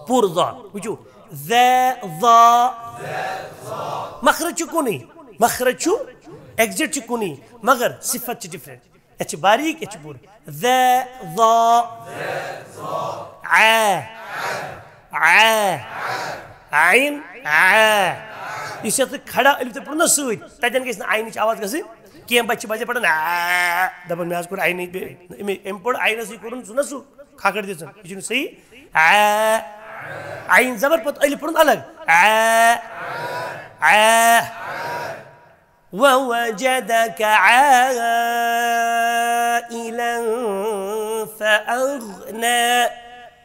پوٗرٕ ظا۔ وٕچھِو، ذے، ظا۔ مخرج چھُ کُنُے، مخرج چھُ، exit چھُ کُنُے، مگر صفت چھِ different۔ یَتھ چھِ باریٖک، یَتھ چھِ پوٗرٕ۔ ذے، ظا۔ عے۔ عے۔ عین۔ عے۔ یُس یَتھ کھڑا الف تہِ پوٚر نہ سۭتۍ، تَتٮ۪ن گژھِ نہٕ عینٕچ آواز گژھٕنۍ کینٛہہ۔ بَچہِ چھِ بَجہِ پَران، آ، دَپان، "مےٚ حظ کوٚر عینٕچ بیٚیہِ۔" أمۍ، أمۍ پوٚر عینَسٕے کوٚرُن سُہ نہ سُہ۔ کھکھٕر دِژٕن۔ یہِ چھُنہٕ صحیح۔ آ۔ عین زبر پتہٕ الف پرُن الگ۔ آ۔ آ۔ ووجدك عائلا فأغنى۔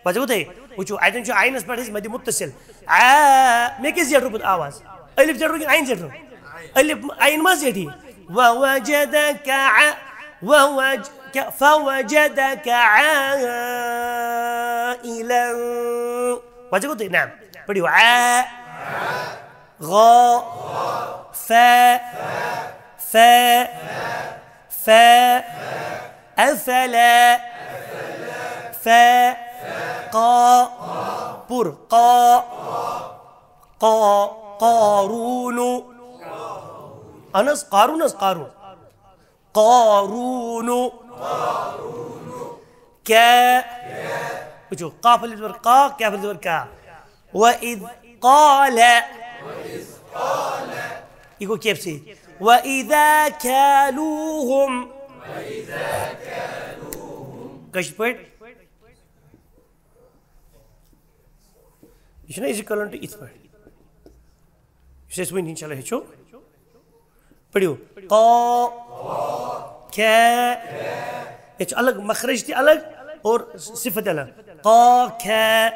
وۄنۍ چھُو تۄہہِ، وٕچھِو، اَتٮ۪ن چھُ عینَس پٮ۪ٹھ اَسہِ مدِ متصل۔ آ، مےٚ کیٛاہ زیٹھومُت آواز؟ الف زیٹھو کِنہٕ عین زیٹھو؟ الف، عین ما زیٹھی؟ ووجدك ع-، ووج-، کیٛاہ؟ فوجدك عائلا۔ وۄنۍ چھُو تُہۍ؟ نہ۔ پٔرِو۔ آ، غا، فا، فا، فا، أفلا، فا، قا، پُر، قا، قا، قارون۔ اہن حظ، قارون حظ، قارون۔ قارون۔ کیا؟ وٕچھِو، قاف الف زبر قا، کاف الف زبر کا۔ وَإِذْ قَالَ۔ یہِ گوٚو کیف سۭتۍ۔ وَإِذَا كَالُوهُمْ۔ کٲشِر پٲٹھۍ؟ یہِ چھُنہ equivalent to یِتھ پٲٹھۍ؟ یُس أسۍ وۄنۍ انشاءاللہ ہیٚچھو۔ پٔرِو۔ قا، کھے۔ ییٚتہِ چھُ الگ مخرج تہِ الگ اور صفت تہِ الگ۔ قا، کھے۔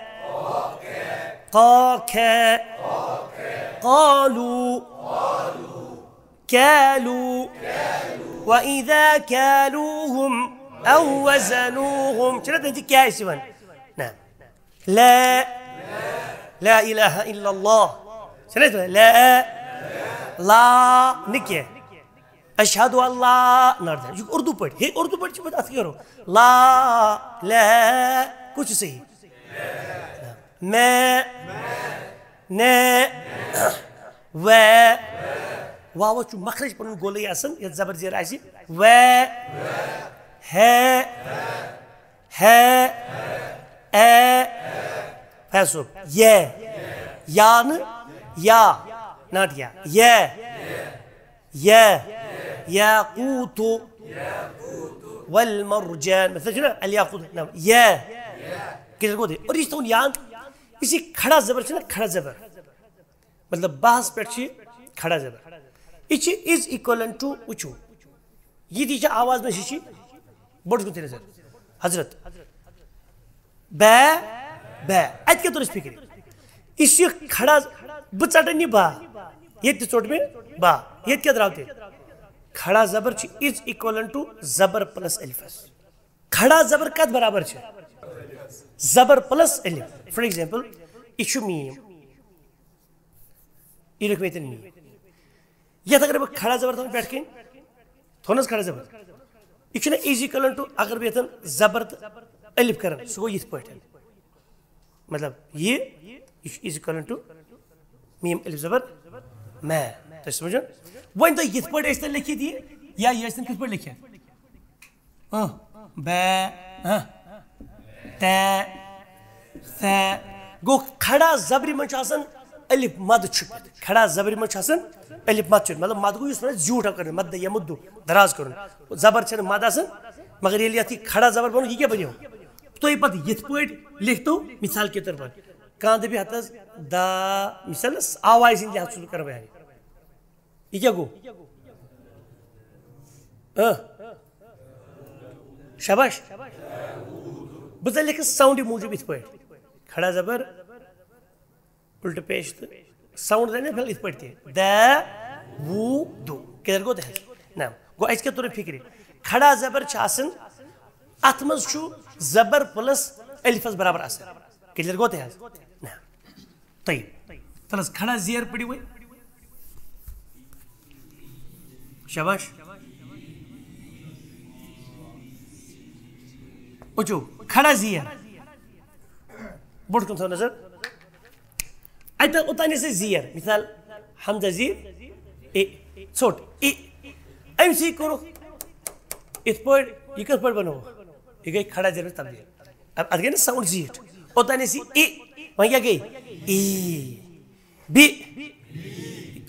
قا، کھے۔ قالوا۔ کالوا۔ وَإِذَا كَالُوهُمْ أَو وَّزَنُوهُمْ۔ چھُنہ تَتہِ کیٛاہ ٲسۍ یِوان؟ نہ۔ لا، لا إله إلا الله۔ چھُنہ أسۍ وَنان؟ لا، لا، نہٕ کینٛہہ۔ أشهد أن لا، نہ، یہِ چھُ اردو پٲٹھۍ۔ ہے، اردو پٲٹھۍ چھِ پَتہٕ اَتھ کیٛاہ کَرو؟ لا، لا، کُس چھُ صحیح؟ میں، نے، وے۔ واوس چھُ مخرج پَنُن گولٕے آسان، یَتھ زبر زیر آسہِ۔ وے، ہے، ہے، اے، فیصو، یہ، یا نہٕ، یا، not یا، یہ، یہ، یاقوت، والمرجان، مثلا چھُنہ الیاقوت، نہ، یہ، کِلیر گوٚو تہِ؟ اور یہِ چھُ تھاوُن یاد، یُس یہِ کھڑا زبر چھُنہ، کھڑا زبر، مطلب باہَس پٮ۪ٹھ چھُ یہِ کھڑا زبر۔ یہِ چھُ is equivalent to، وٕچھِو، یہِ تہِ چھِ آواز منٛز، یہِ چھِ بوٚڑ کُن تیٚلہِ حضرت۔ بے، بے۔ اَتہِ کیٛاہ توٚر اَسہِ فِکرِ؟ یُس یہِ کھڑا، بہٕ ژَٹَن یہِ با۔ ییٚتہِ تہِ ژوٚٹ مےٚ با۔ ییٚتہِ کیٛاہ درٛاو تیٚلہِ؟ کھڑا زبر چھُ is equivalent to زبر plus الفس۔ کھڑا زبر کَتھ برابر چھِ؟ زبر plus الف۔ For example، یہِ چھُ میٖم۔ یہِ لیوٚکھ مےٚ ییٚتٮ۪ن میٖم۔ یَتھ اگر بہٕ کھڑا زبر تھاوَن پٮ۪ٹھ کَنۍ، تھوٚو نہ حظ کھڑا زبر؟ یہِ چھُنہ is equivalent to اگر بہٕ ییٚتٮ۪ن زبر تہٕ الف کَرَن، سُہ گوٚو یِتھ پٲٹھۍ۔ مطلب یہِ، یہِ چھُ is equivalent to میٖم الف زبر میں۔ تۄہہِ چھُ سَمجھان؟ وۄنۍ تۄہہِ یِتھ پٲٹھۍ ٲسۍ تَن لیکھِتھ یہِ، یا یہِ ٲسۍ تَن کِتھ پٲٹھۍ لیکھِتھ؟ اہ، بے، اہ، تے، تے۔ گوٚو کھڑا زبرِ منٛز چھُ آسان الف مد چھُپِتھ۔ کھڑا زبرِ منٛز چھُ آسان الف مد چھُپِتھ۔ مطلب مد گوٚو یُس وَنان زیوٗٹھ ہا کَرُن، مد یمُد۔ دراز کَرُن۔ زبر چھَنہٕ مد آسان، مگر ییٚلہِ یَتھ یہِ کھڑا زبر بَنوو، یہِ کیٛاہ بَنیو؟ تُہۍ پَتہٕ یِتھ پٲٹھۍ لیکھتو، مثال کے طور پر، کانٛہہ دَپہِ ہَتہٕ حظ دا، مثال آواز ہِنٛدِ لحاظ چھُس بہٕ کَران بیان۔ یہِ کیٛاہ گوٚو؟ اہ۔ شاباش۔ بہٕ زَن لیکھٕ ساوُنٛڈِ موٗجوٗب یِتھ پٲٹھۍ۔ کھڑا زبر، الٹہٕ پیش تہٕ ساوُنٛڈ زَن پھِل یِتھ پٲٹھۍ تہِ۔ دے، وو، دو۔ کِلیر گوٚو تۄہہِ؟ نہ۔ گوٚو اَسہِ کیٛاہ توٚر فِکرِ؟ کھڑا زبر چھِ آسان، اَتھ منٛز چھُ زبر plus الفس برابر اثر۔ کِلیر گوٚو تۄہہِ حظ؟ نہ۔ طیب۔ تَلہٕ حظ کھڑا زیر پٔرِو وۄنۍ۔ شاباش۔ وٕچھِو، کھڑا زیر۔ برونٛٹھ کُن تھٲو نظر۔ اَتہِ اوٚتام ٲسۍ أسۍ زیر۔ مثال، حمزہ زیر، اے، ژھوٚٹ، اے۔ أمۍ سٕے کوٚرُکھ یِتھ پٲٹھۍ، یہِ کِتھ پٲٹھۍ بَنوو؟ یہِ گٔے کھڑا زیر منٛز تبدیٖل۔ اَتھ گٔے نہٕ ساوُنٛڈ زیٖٹھ۔ اوٚتام ٲسۍ یہِ اے، وۄنۍ کیٛاہ گٔے؟ ای۔ بی۔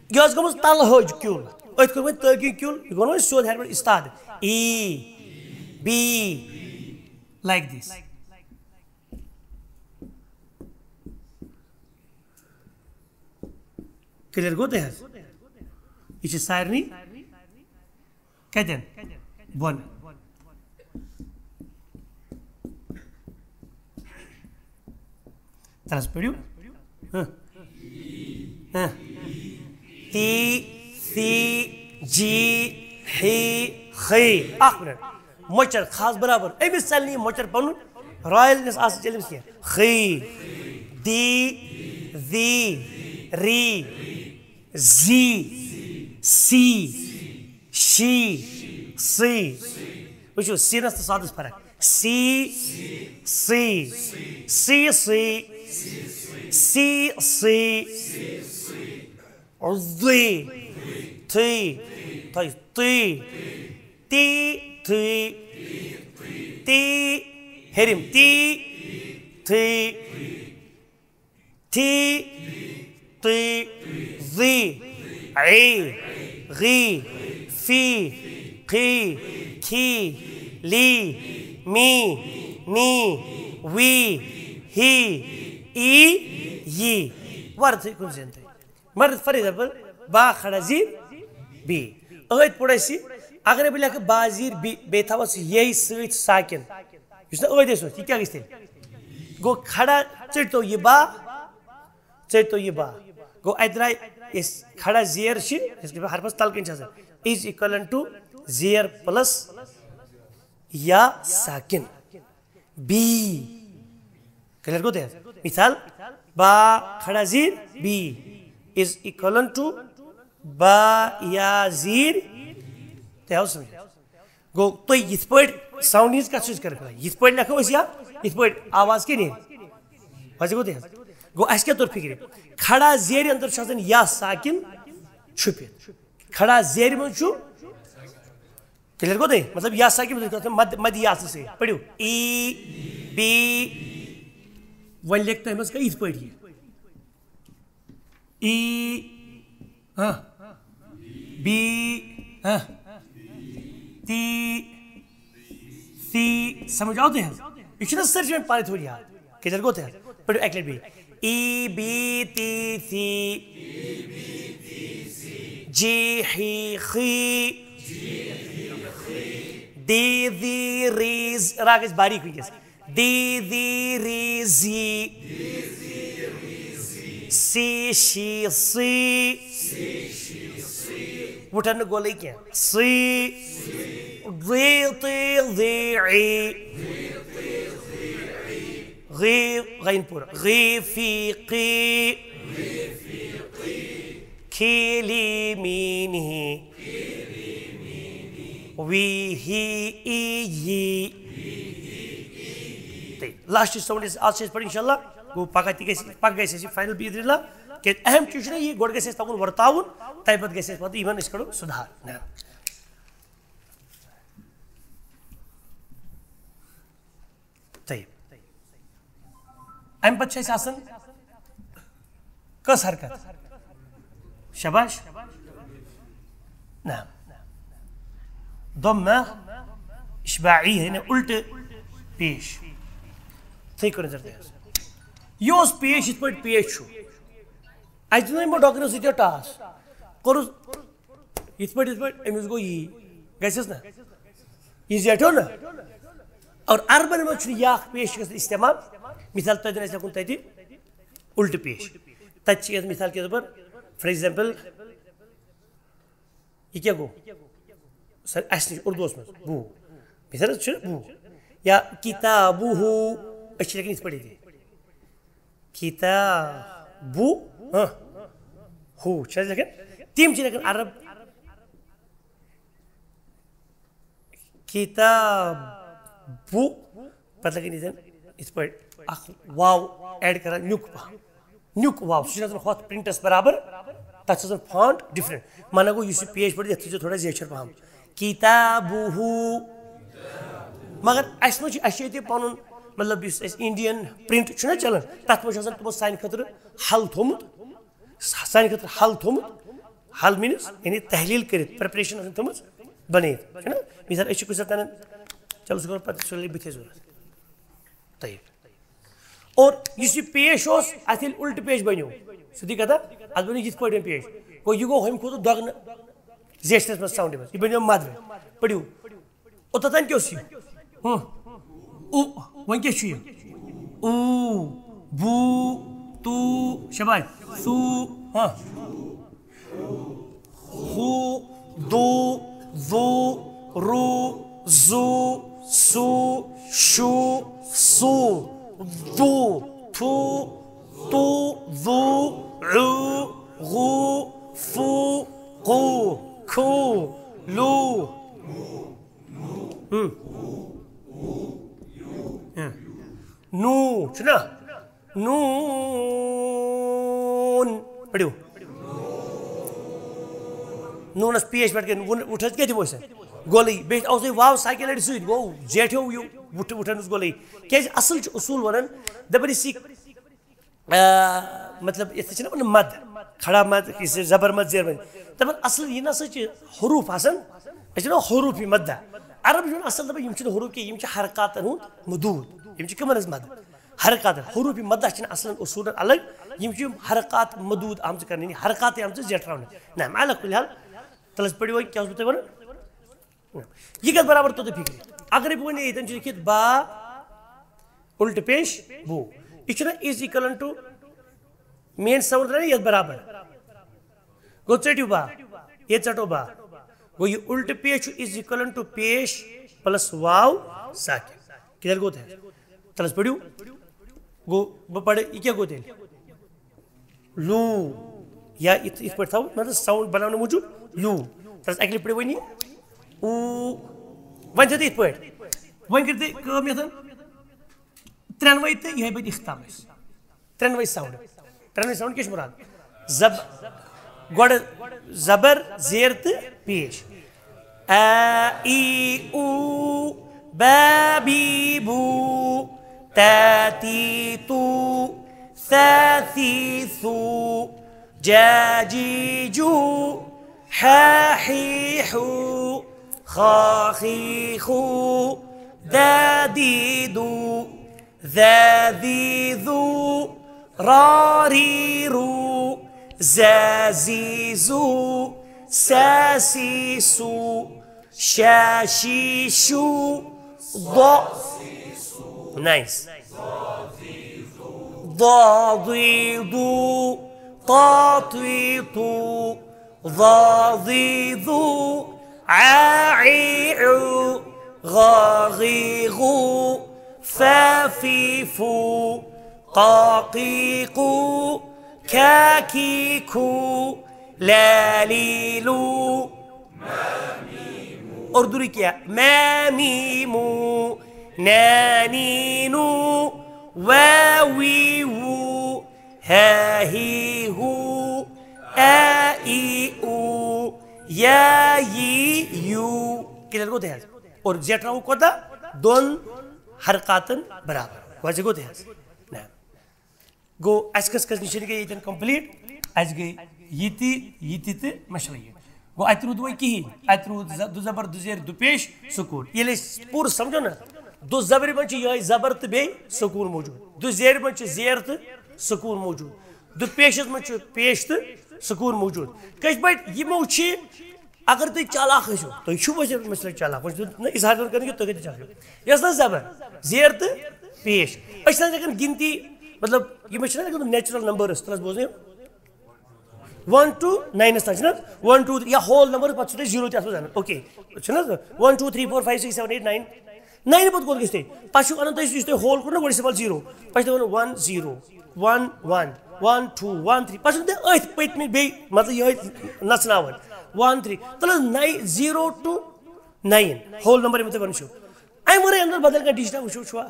یہِ ٲس گٔمٕژ تَلہٕ ۂج کیُل۔ أتھۍ کوٚر وۄنۍ تٲقی کیُل، یہِ گوٚو نہٕ وۄنۍ سیوٚد ہیٚرِ پٮ۪ٹھ اِستاد۔ ای۔ بی۔ Like this۔ کلیر گوٚو تۄہہِ حظ؟ یہِ چھِ سارنٕے کتٮ۪ن؟ بۄن۔ ترس پٔرِو۔ ہہ۔ ہہ۔ تی، سی، جی، ہی، خی۔ اکھ منٹ۔ مۄچر خاص برابر۔ أمِس ژلہِ نہٕ یہِ مۄچر پنُن۔ رایل نس آسہِ ژےٚ أمِس کینٛہہ۔ خی، دی، زی، ری، زی، سی، شی، سی۔ وٕچھِو، سیٖنس تہٕ سادس فرق۔ سی، سی، سی، سی، سی، سی، سی، تھی، تھی، تھی، تی، تھی، تی، ہیٚرِم، تی، تھی، تھی، تی، زی، عی، غی، فی، قی، کھی، لی، می، نی، وی، ہی، ای، یی۔ ورد تھی کُن زین تھی۔ مگر فار ایگزامپل، با کھڑا زیر بی۔ ٲدۍ پوٚر اَسہِ، اگرے بہٕ لیکھٕ با زیر بی، بیٚیہِ تھاوس یے سۭتۍ ساکن، یُس نہٕ ٲدۍ اوس، یہِ کیٛاہ گژھِ تیٚلہِ؟ گوٚو کھڑا ژٔٹۍ تو یہِ با، ژٔٹۍ تو یہِ با۔ گوٚو اَتہِ درٛاے أسۍ کھڑا زیر چھِ، یُس کہِ حرفس تَل کَنۍ چھِ آسان، is equivalent to زیر plus یا ساکن۔ بی۔ کلیئر گوٚو تۄہہِ؟ مثال، با کھڑا زیر بی is equivalent to با یا زیر۔ تۄہہِ آو سمجھ؟ گوٚو تُہۍ یِتھ پٲٹھۍ ساؤنڈ ہٕنٛز کتھ چھِ أسۍ کران، یِتھ پٲٹھۍ لیکھو أسۍ یا یِتھ پٲٹھۍ آواز کیٛاہ نیرِ؟ وۄنۍ گوٚو تۄہہِ؟ گوٚو اَسہِ کیٛاہ توٚر فِکرِ؟ کھڑا زیرِ اندر چھُ آسان یا ساکن چھُپِتھ۔ کھڑا زیرِ منٛز چھُ کلیئر گوٚو تۄہہِ؟ مطلب، یا سا کہِ مطلب، مد، مد یا سے پٔرِو۔ ای، بی، وۄنۍ لیکھ تۄہہِ منٛز کانٛہہ یِتھ پٲٹھۍ یہِ۔ ای، ہاں، بی، ہاں، تی، سی، سمجھ آو تۄہہِ حظ؟ یہِ چھُنہ سٲرسٕے وۄنۍ پانَے تھوڑا یاد۔ کلیئر گوٚو تۄہہِ حظ؟ پٔرِو اَکہِ لَٹہِ بیٚیہِ۔ ای، بی، تی، سی۔ جی، ہی، خی۔ دی، دی، ریز، راگ ٲسۍ باریٖک وٕنکیٚس۔ دی، دی، ری، زی۔ سی، شی، سی۔ وٕٹھن نہٕ گولٕے کینٛہہ۔ سی۔ دی، تی، دی، عی۔ غی، غین پوٗرٕ۔ غی، فی، قی۔ کھی، لی، می، نہی۔ وی، ہی، ای، یی۔ تہٕ لاسٹ ساؤنڈ آز چھِ أسۍ پَران اِنشاء اللہ۔ گوٚو پَگاہ تہِ گژھِ، پَگاہ گژھِ اَسہِ فاینل بِاذن اللہ۔ کیٛازِ اہم چیٖز چھُنہ یہِ، گۄڈٕ گژھِ اَسہِ تَگُن ورتاوُن، تَمہِ پَتہٕ گژھِ اَسہِ پَتہٕ یِمَن أسۍ کَڑو سُدھار۔ طیب۔ اَمہِ پَتہٕ چھِ اَسہِ آسان کٔژ حرکت؟ شاباش۔ نہ۔ دوٚم نہ، اشباعی ہے نہ، الٹہٕ پیش۔ تھٔے کٔرِو زَردیٛاہَس۔ یہِ اوس پیش یِتھ پٲٹھۍ پیش چھُ۔ اَسہِ دیُت یِمو ڈۄکرِ سۭتۍ یہِ ٹاس۔ کوٚرُس یِتھ پٲٹھۍ، یِتھ پٲٹھۍ، أمِس گوٚو یی۔ گژھٮ۪س نہ؟ یہِ زیٹھو نہ؟ اور عربن منٛز چھُنہٕ یہِ اکھ پیش گژھان استعمال۔ مثال، تۄہہِ دِنۍ اَسہِ ہٮ۪کُن تَتہِ الٹہٕ پیش۔ تَتہِ چھِ یَتھ مثال کے طور پر، فار ایگزامپل، یہِ کیٛاہ گوٚو؟ سر، اَسہِ نِش اُردوَس منٛز بوٗ۔ مثال حظ چھُ بوٗ۔ یا کِتابُہ، أسۍ چھِ لیکھان یِتھ پٲٹھۍ ییٚتہِ۔ کِتابُہ، ہاں۔ ہُہ چھِ حظ لیکھان؟ تِم چھِ لیکھان عرب کِتابُہ، پَتہٕ لَگان ییٚتٮ۪ن یِتھ پٲٹھۍ اَکھ واو ایڈ کَران نیُک پَہَم۔ نیُک واو، سُہ چھُنہٕ آسان ہۄتھ پرنٹس برابر، تَتھ چھُ آسان فانٹ ڈِفرنٹ۔ مانا گوٚو، یُس یہِ پیج پَتہٕ یَتھ تھٲیزیو تھوڑا زیچھر پَہَم۔ کِتابُہ۔ مگر اَسہِ منٛز چھُ، اَسہِ چھُ ییٚتہِ پَنُن، مطلب، یُس اَسہِ انڈین پرنٹ چھُنہ چَلان، تَتھ منٛز چھُ آسان تِمو سانہِ خٲطرٕ حل تھوٚمُت۔ سانہِ خٲطرٕ حل تھوٚمُت۔ حل مینز یعنی تحلیل کٔرِتھ، پریپریشن آسان تھٲومٕژ بنٲیِتھ، چھُنہ؟ مثال، أسۍ چھِ کُنہِ ساتہٕ اَنان، چلو، سُہ کَرو پَتہٕ، سُہ لَگہِ بٕتھِ ضوٚرَتھ۔ طیب۔ اور یُس یہِ پیش اوس، اَتھ ییٚلہِ اُلٹہٕ پیش بَنیو، سیوٚدُے کَتھا، اَتھ بَنیو یِتھ پٲٹھۍ پیش۔ گوٚو، یہِ گوٚو ہُمہِ کھۄتہٕ دۄگنہٕ زیچھرَس منٛز ساوُنٛڈ منٛز۔ یہِ بَنیو مَدرٕ۔ پٔرِو۔ اوٚتَتھ تام کیٛاہ اوس یہِ؟ ہُہ۔ اُ۔ وۄنۍ کیٛاہ چھُ یہِ؟ اوٗ، بوٗ، توٗ، شاباش۔ سوٗ، ہاں۔ ہُو، دُو، وُو، رُو، زُو، سُو، شُو، سُو، دُو، تھُو، تُو، وُو، عُو، غُو، فُو، قُو، کھُو، لُو۔ ہم۔ پٔرِو۔ نوٗنَس پیش پٮ۪ٹھ کٔرِتھ وُن-، وُٹھ حظ کیٛاہ دِمو أسۍ؟ گۄلٕے۔ بیٚیہِ اوس تۄہہِ واو ساکن لڑِ سۭتۍ، گوٚو زیٹھیو یہِ وُٹھ-، وُٹھَن ہٕنٛز گۄلٕے۔ کیٛازِ اَصٕل چھُ اصوٗل وَنان، دَپان أسۍ یہِ، آ، مطلب، یَتھ چھِنہ وَنان مَد، کھڑا مَد، یُس یہِ زبر مَد، زیر مَد۔ دَپان اَصٕل یہِ نہ سا چھِ حروٗف آسان، أسۍ چھِ وَنان حروٗفِ مَدہ۔ عرب چھِ وَنان اَصٕل دَپان یِم چھِنہٕ حروٗف کینٛہہ، یِم چھِ حرکاتَن ہُنٛد مدوٗد، یِم چھِ کٕمَن ہٕنٛز مَد؟ حرکاتَن۔ حروٗفِ مَدہ چھِنہٕ اَصلَن اصوٗلَن الگ، یِم چھِ یِم حرکات مدوٗد آمژٕ کَرنہٕ، یعنی حرکاتٕے آمژٕ زیٹھراونہٕ۔ نہ، علیٰ کُلہِ حال، تَلہٕ حظ پٔرِو وۄنۍ، کیٛاہ اوسوٕ تۄہہِ وَنُن؟ یہِ گژھِ برابر توٚتُے فِکرِ۔ اگر بہٕ وۄنۍ ییٚتٮ۪ن چھُ لیکھِتھ با اُلٹہٕ پیش بو، یہِ چھُنہ is equal to main sound درٛاے یَتھ برابر؟ گوٚو ژٔٹِو با، ییٚتہِ ژَٹو با۔ گوٚو یہِ اُلٹہٕ پیش چھُ is equal to پیش plus واو ساکن۔ کِلیر گوٚو تۄہہِ؟ تَلہٕ حظ پٔرِو۔ گوٚو بہٕ پَرٕ، یہِ کیٛاہ گوٚو تیٚلہِ؟ لوٗ۔ یا یِتھ، یِتھ پٲٹھۍ تھاوو، مطلب، sound بَناونہٕ موٗجوٗب لوٗ۔ تَلہٕ حظ اَکہِ لَٹہِ پٔرِو وۄنۍ یہِ۔ اوٗ۔ وۄنۍ تھٲیِو تُہۍ یِتھ پٲٹھۍ۔ وۄنۍ کٔرِو تُہۍ کٲم یَتھ۔ ترٛٮ۪نوَے تہٕ یِہوٚے بَنہِ اختتام اَسہِ۔ ترٛٮ۪نوَے sound۔ ترٛٮ۪نوَے sound کیٛاہ چھُ مُراد؟ زب-، گۄڈٕ زبر، زیر تہٕ پیش۔ اَ، ای، اُو، بَ، بی، بُو، تَ، تی، تُو، ثَ، ثی، ثُو، جَ، جی، جُو، حَ، حی، حُو، خَ، خی، خُو، دَ، دی، دُو، ذَ، ذی، ذُو، رَ، ری، رُو، زَ، زی، زُو، سَ، سی، سُو، شَ، شی، شُو، ضَ۔ Nice. ضَ، ضی، ضُو، طَ، طی، طُو، ظَ، ظی، ظُو، عَ، عی، عُو، غَ، غی، غُو، فَ، فی، فُو، قَ، قی، قُو، کَ، کی، کُھو، لَ، لی، لُو۔ اردو کیا؟ مَ، می، مُو، نَ، نی، نُو، وَ، وی، وُو، ہَ، ہی، ہُو، اَ، ای، اُو، یَ، یی، یُو۔ Clear گوٚو تۄہہِ حظ؟ اور زیٹھراوو کوتاہ؟ دۄن حرکاتن برابر۔ واضح گوٚو تۄہہِ حظ؟ نہ۔ گوٚو، اَسہِ کٔژ کٔژ نِشٲنۍ گٔے ییٚتٮ۪ن complete؟ اَسہِ گٔے یہِ تہِ، یہِ تہِ تہٕ مَشرَے یہِ۔ گوٚو، اَتہِ روٗد وۄنۍ کِہیٖنۍ۔ اَتہِ روٗد زَ-، دُ زَبر، دُ زیر، دُ پیش، سکوٗن۔ ییٚلہِ أسۍ پوٗرٕ سَمجھو نہ، دُ زَبرِ منٛز چھِ یِہوٚے زَبر تہٕ بیٚیہِ سکوٗن موٗجوٗد۔ دُ زیرِ منٛز چھِ زیر تہٕ سکوٗن موٗجوٗد۔ دُ پیشَس منٛز چھُ پیش تہٕ سکوٗن موٗجوٗد۔ کِتھ پٲٹھۍ؟ یِمو چھِ، اگر تُہۍ چالاک ٲسِو، تُہۍ چھِو ویسے مےٚ سۭتۍ چالاک، وۄنۍ چھُو نہٕ اظہار کران کینٛہہ، تُہۍ کٔرِو چالاک۔ یۄس نہ زبر، زیر تہٕ پیش۔ أسۍ چھِنہٕ ہٮ۪کان گِنتی، مطلب، یِم چھِنہٕ ہٮ۪کان natural numbers، تَلہٕ حظ بوزنٲیِو۔ One to nine تام چھِنہٕ حظ؟ One, two یا whole number، پَتہٕ چھُو تۄہہِ zero تہِ اَتھ منٛز اَنُن۔ Okay، چھُنہٕ حظ؟ One, two, three, four, five, six, seven, eight, nine۔ Nine پَتہٕ کوٚت گژھِ تۄہہِ؟ پَتہٕ چھُو اَنان تُہۍ، یُس تۄہہِ whole کوٚر نہ گۄڈٕ استعمال، zero۔ پَتہٕ چھُو تُہۍ وَنان one, zero، one, one، one, two، one، three۔ پَتہٕ چھُو تۄہہِ أتھۍ پٔتمہِ بیٚیہِ، مطلب، یِہوٚے نَژناوان۔ One، three۔ تَلہٕ حظ، nine، zero to nine، whole number یِم تۄہہِ وَنان چھِو۔ اَمہِ وَرٲے اَنہٕ بہٕ بدل کانٛہہ digit، وٕچھو، چھُوا؟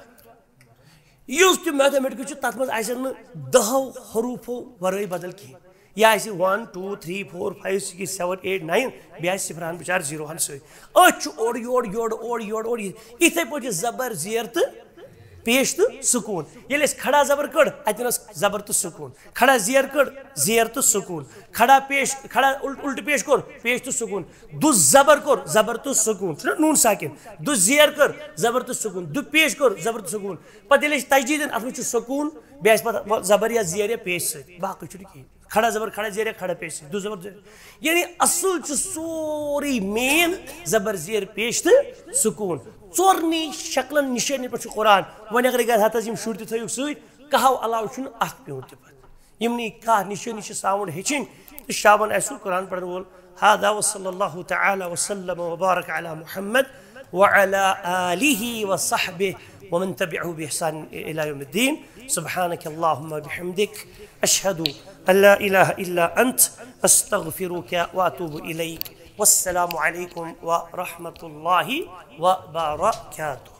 یُس تہِ mathematics چھُ، تَتھ منٛز آسن نہٕ دَہو حروٗفو وَرٲے بدل کِہیٖنۍ۔ یہِ آسہِ one، two، three، four، five، six، seven، eight، nine، بیٚیہِ آسہِ صفرہن بِچار زیٖروہن سۭتۍ۔ أتھۍ چھُ اورٕ یورٕ، یورٕ اورٕ، یورٕ اورٕ۔ یہِ، یِتھَے پٲٹھۍ چھِ زبر، زیر تہٕ پیش تہٕ سکوٗن۔ ییٚلہِ اَسہِ کھڑا زبر کٔڑ، اَتٮ۪ن ٲس زبر تہٕ سکوٗن۔ کھڑا زیر کٔڑ، زیر تہٕ سکوٗن۔ کھڑا پیش، کھڑا اُل-، اُلٹہٕ پیش کوٚر، پیش تہٕ سکوٗن۔ دُ زبر کوٚر، زبر تہٕ سکوٗن۔ چھُنہ نوٗن ساکن؟ دُ زیر کٔر، زبر تہٕ سکوٗن۔ دُ پیش کوٚر، زبر تہٕ سکوٗن۔ پتہٕ ییٚلہِ أسۍ تجدیٖدن، اتھ منٛز چھُ سکوٗن، بیٚیہِ آسہِ پتہٕ زبر یا زیر یا پیش سۭتۍ، باقٕے چھُنہٕ کِہیٖنۍ۔ کھڑا زبر کھڑا، زیر یا کھڑا پیش سۭتۍ، دُ زبر زیر۔ یعنی اصل چھُ سورُے main زبر زیر پیش تہٕ سکوٗن۔ ژورنٕے شکلن نِشٲنی پٮ۪ٹھ چھُ قرآن۔ وۄنۍ اگرے گرِ ہتس یِم شُرۍ تہِ تھٲیِکھ سۭتۍ، کہو علاوٕ چھُنہٕ اکھ پیوٗنت تہِ پتہٕ۔ یِمنٕے کانٛہہ نِشٲنی چھِ، sound ہیٚچھِنۍ، تہٕ شابن آسہِ سُہ قرآن پرن وول۔ هذا وصلى الله تعالى وسلم وبارك على محمد وعلى آله وصحبه ومن تبعه بإحسان إلى يوم الدين. سبحانك اللهم وبحمدك، أشهد أن لا إله إلا أنت، أستغفرك وأتوب إليك. والسلام عليكم ورحمة الله وبركاته.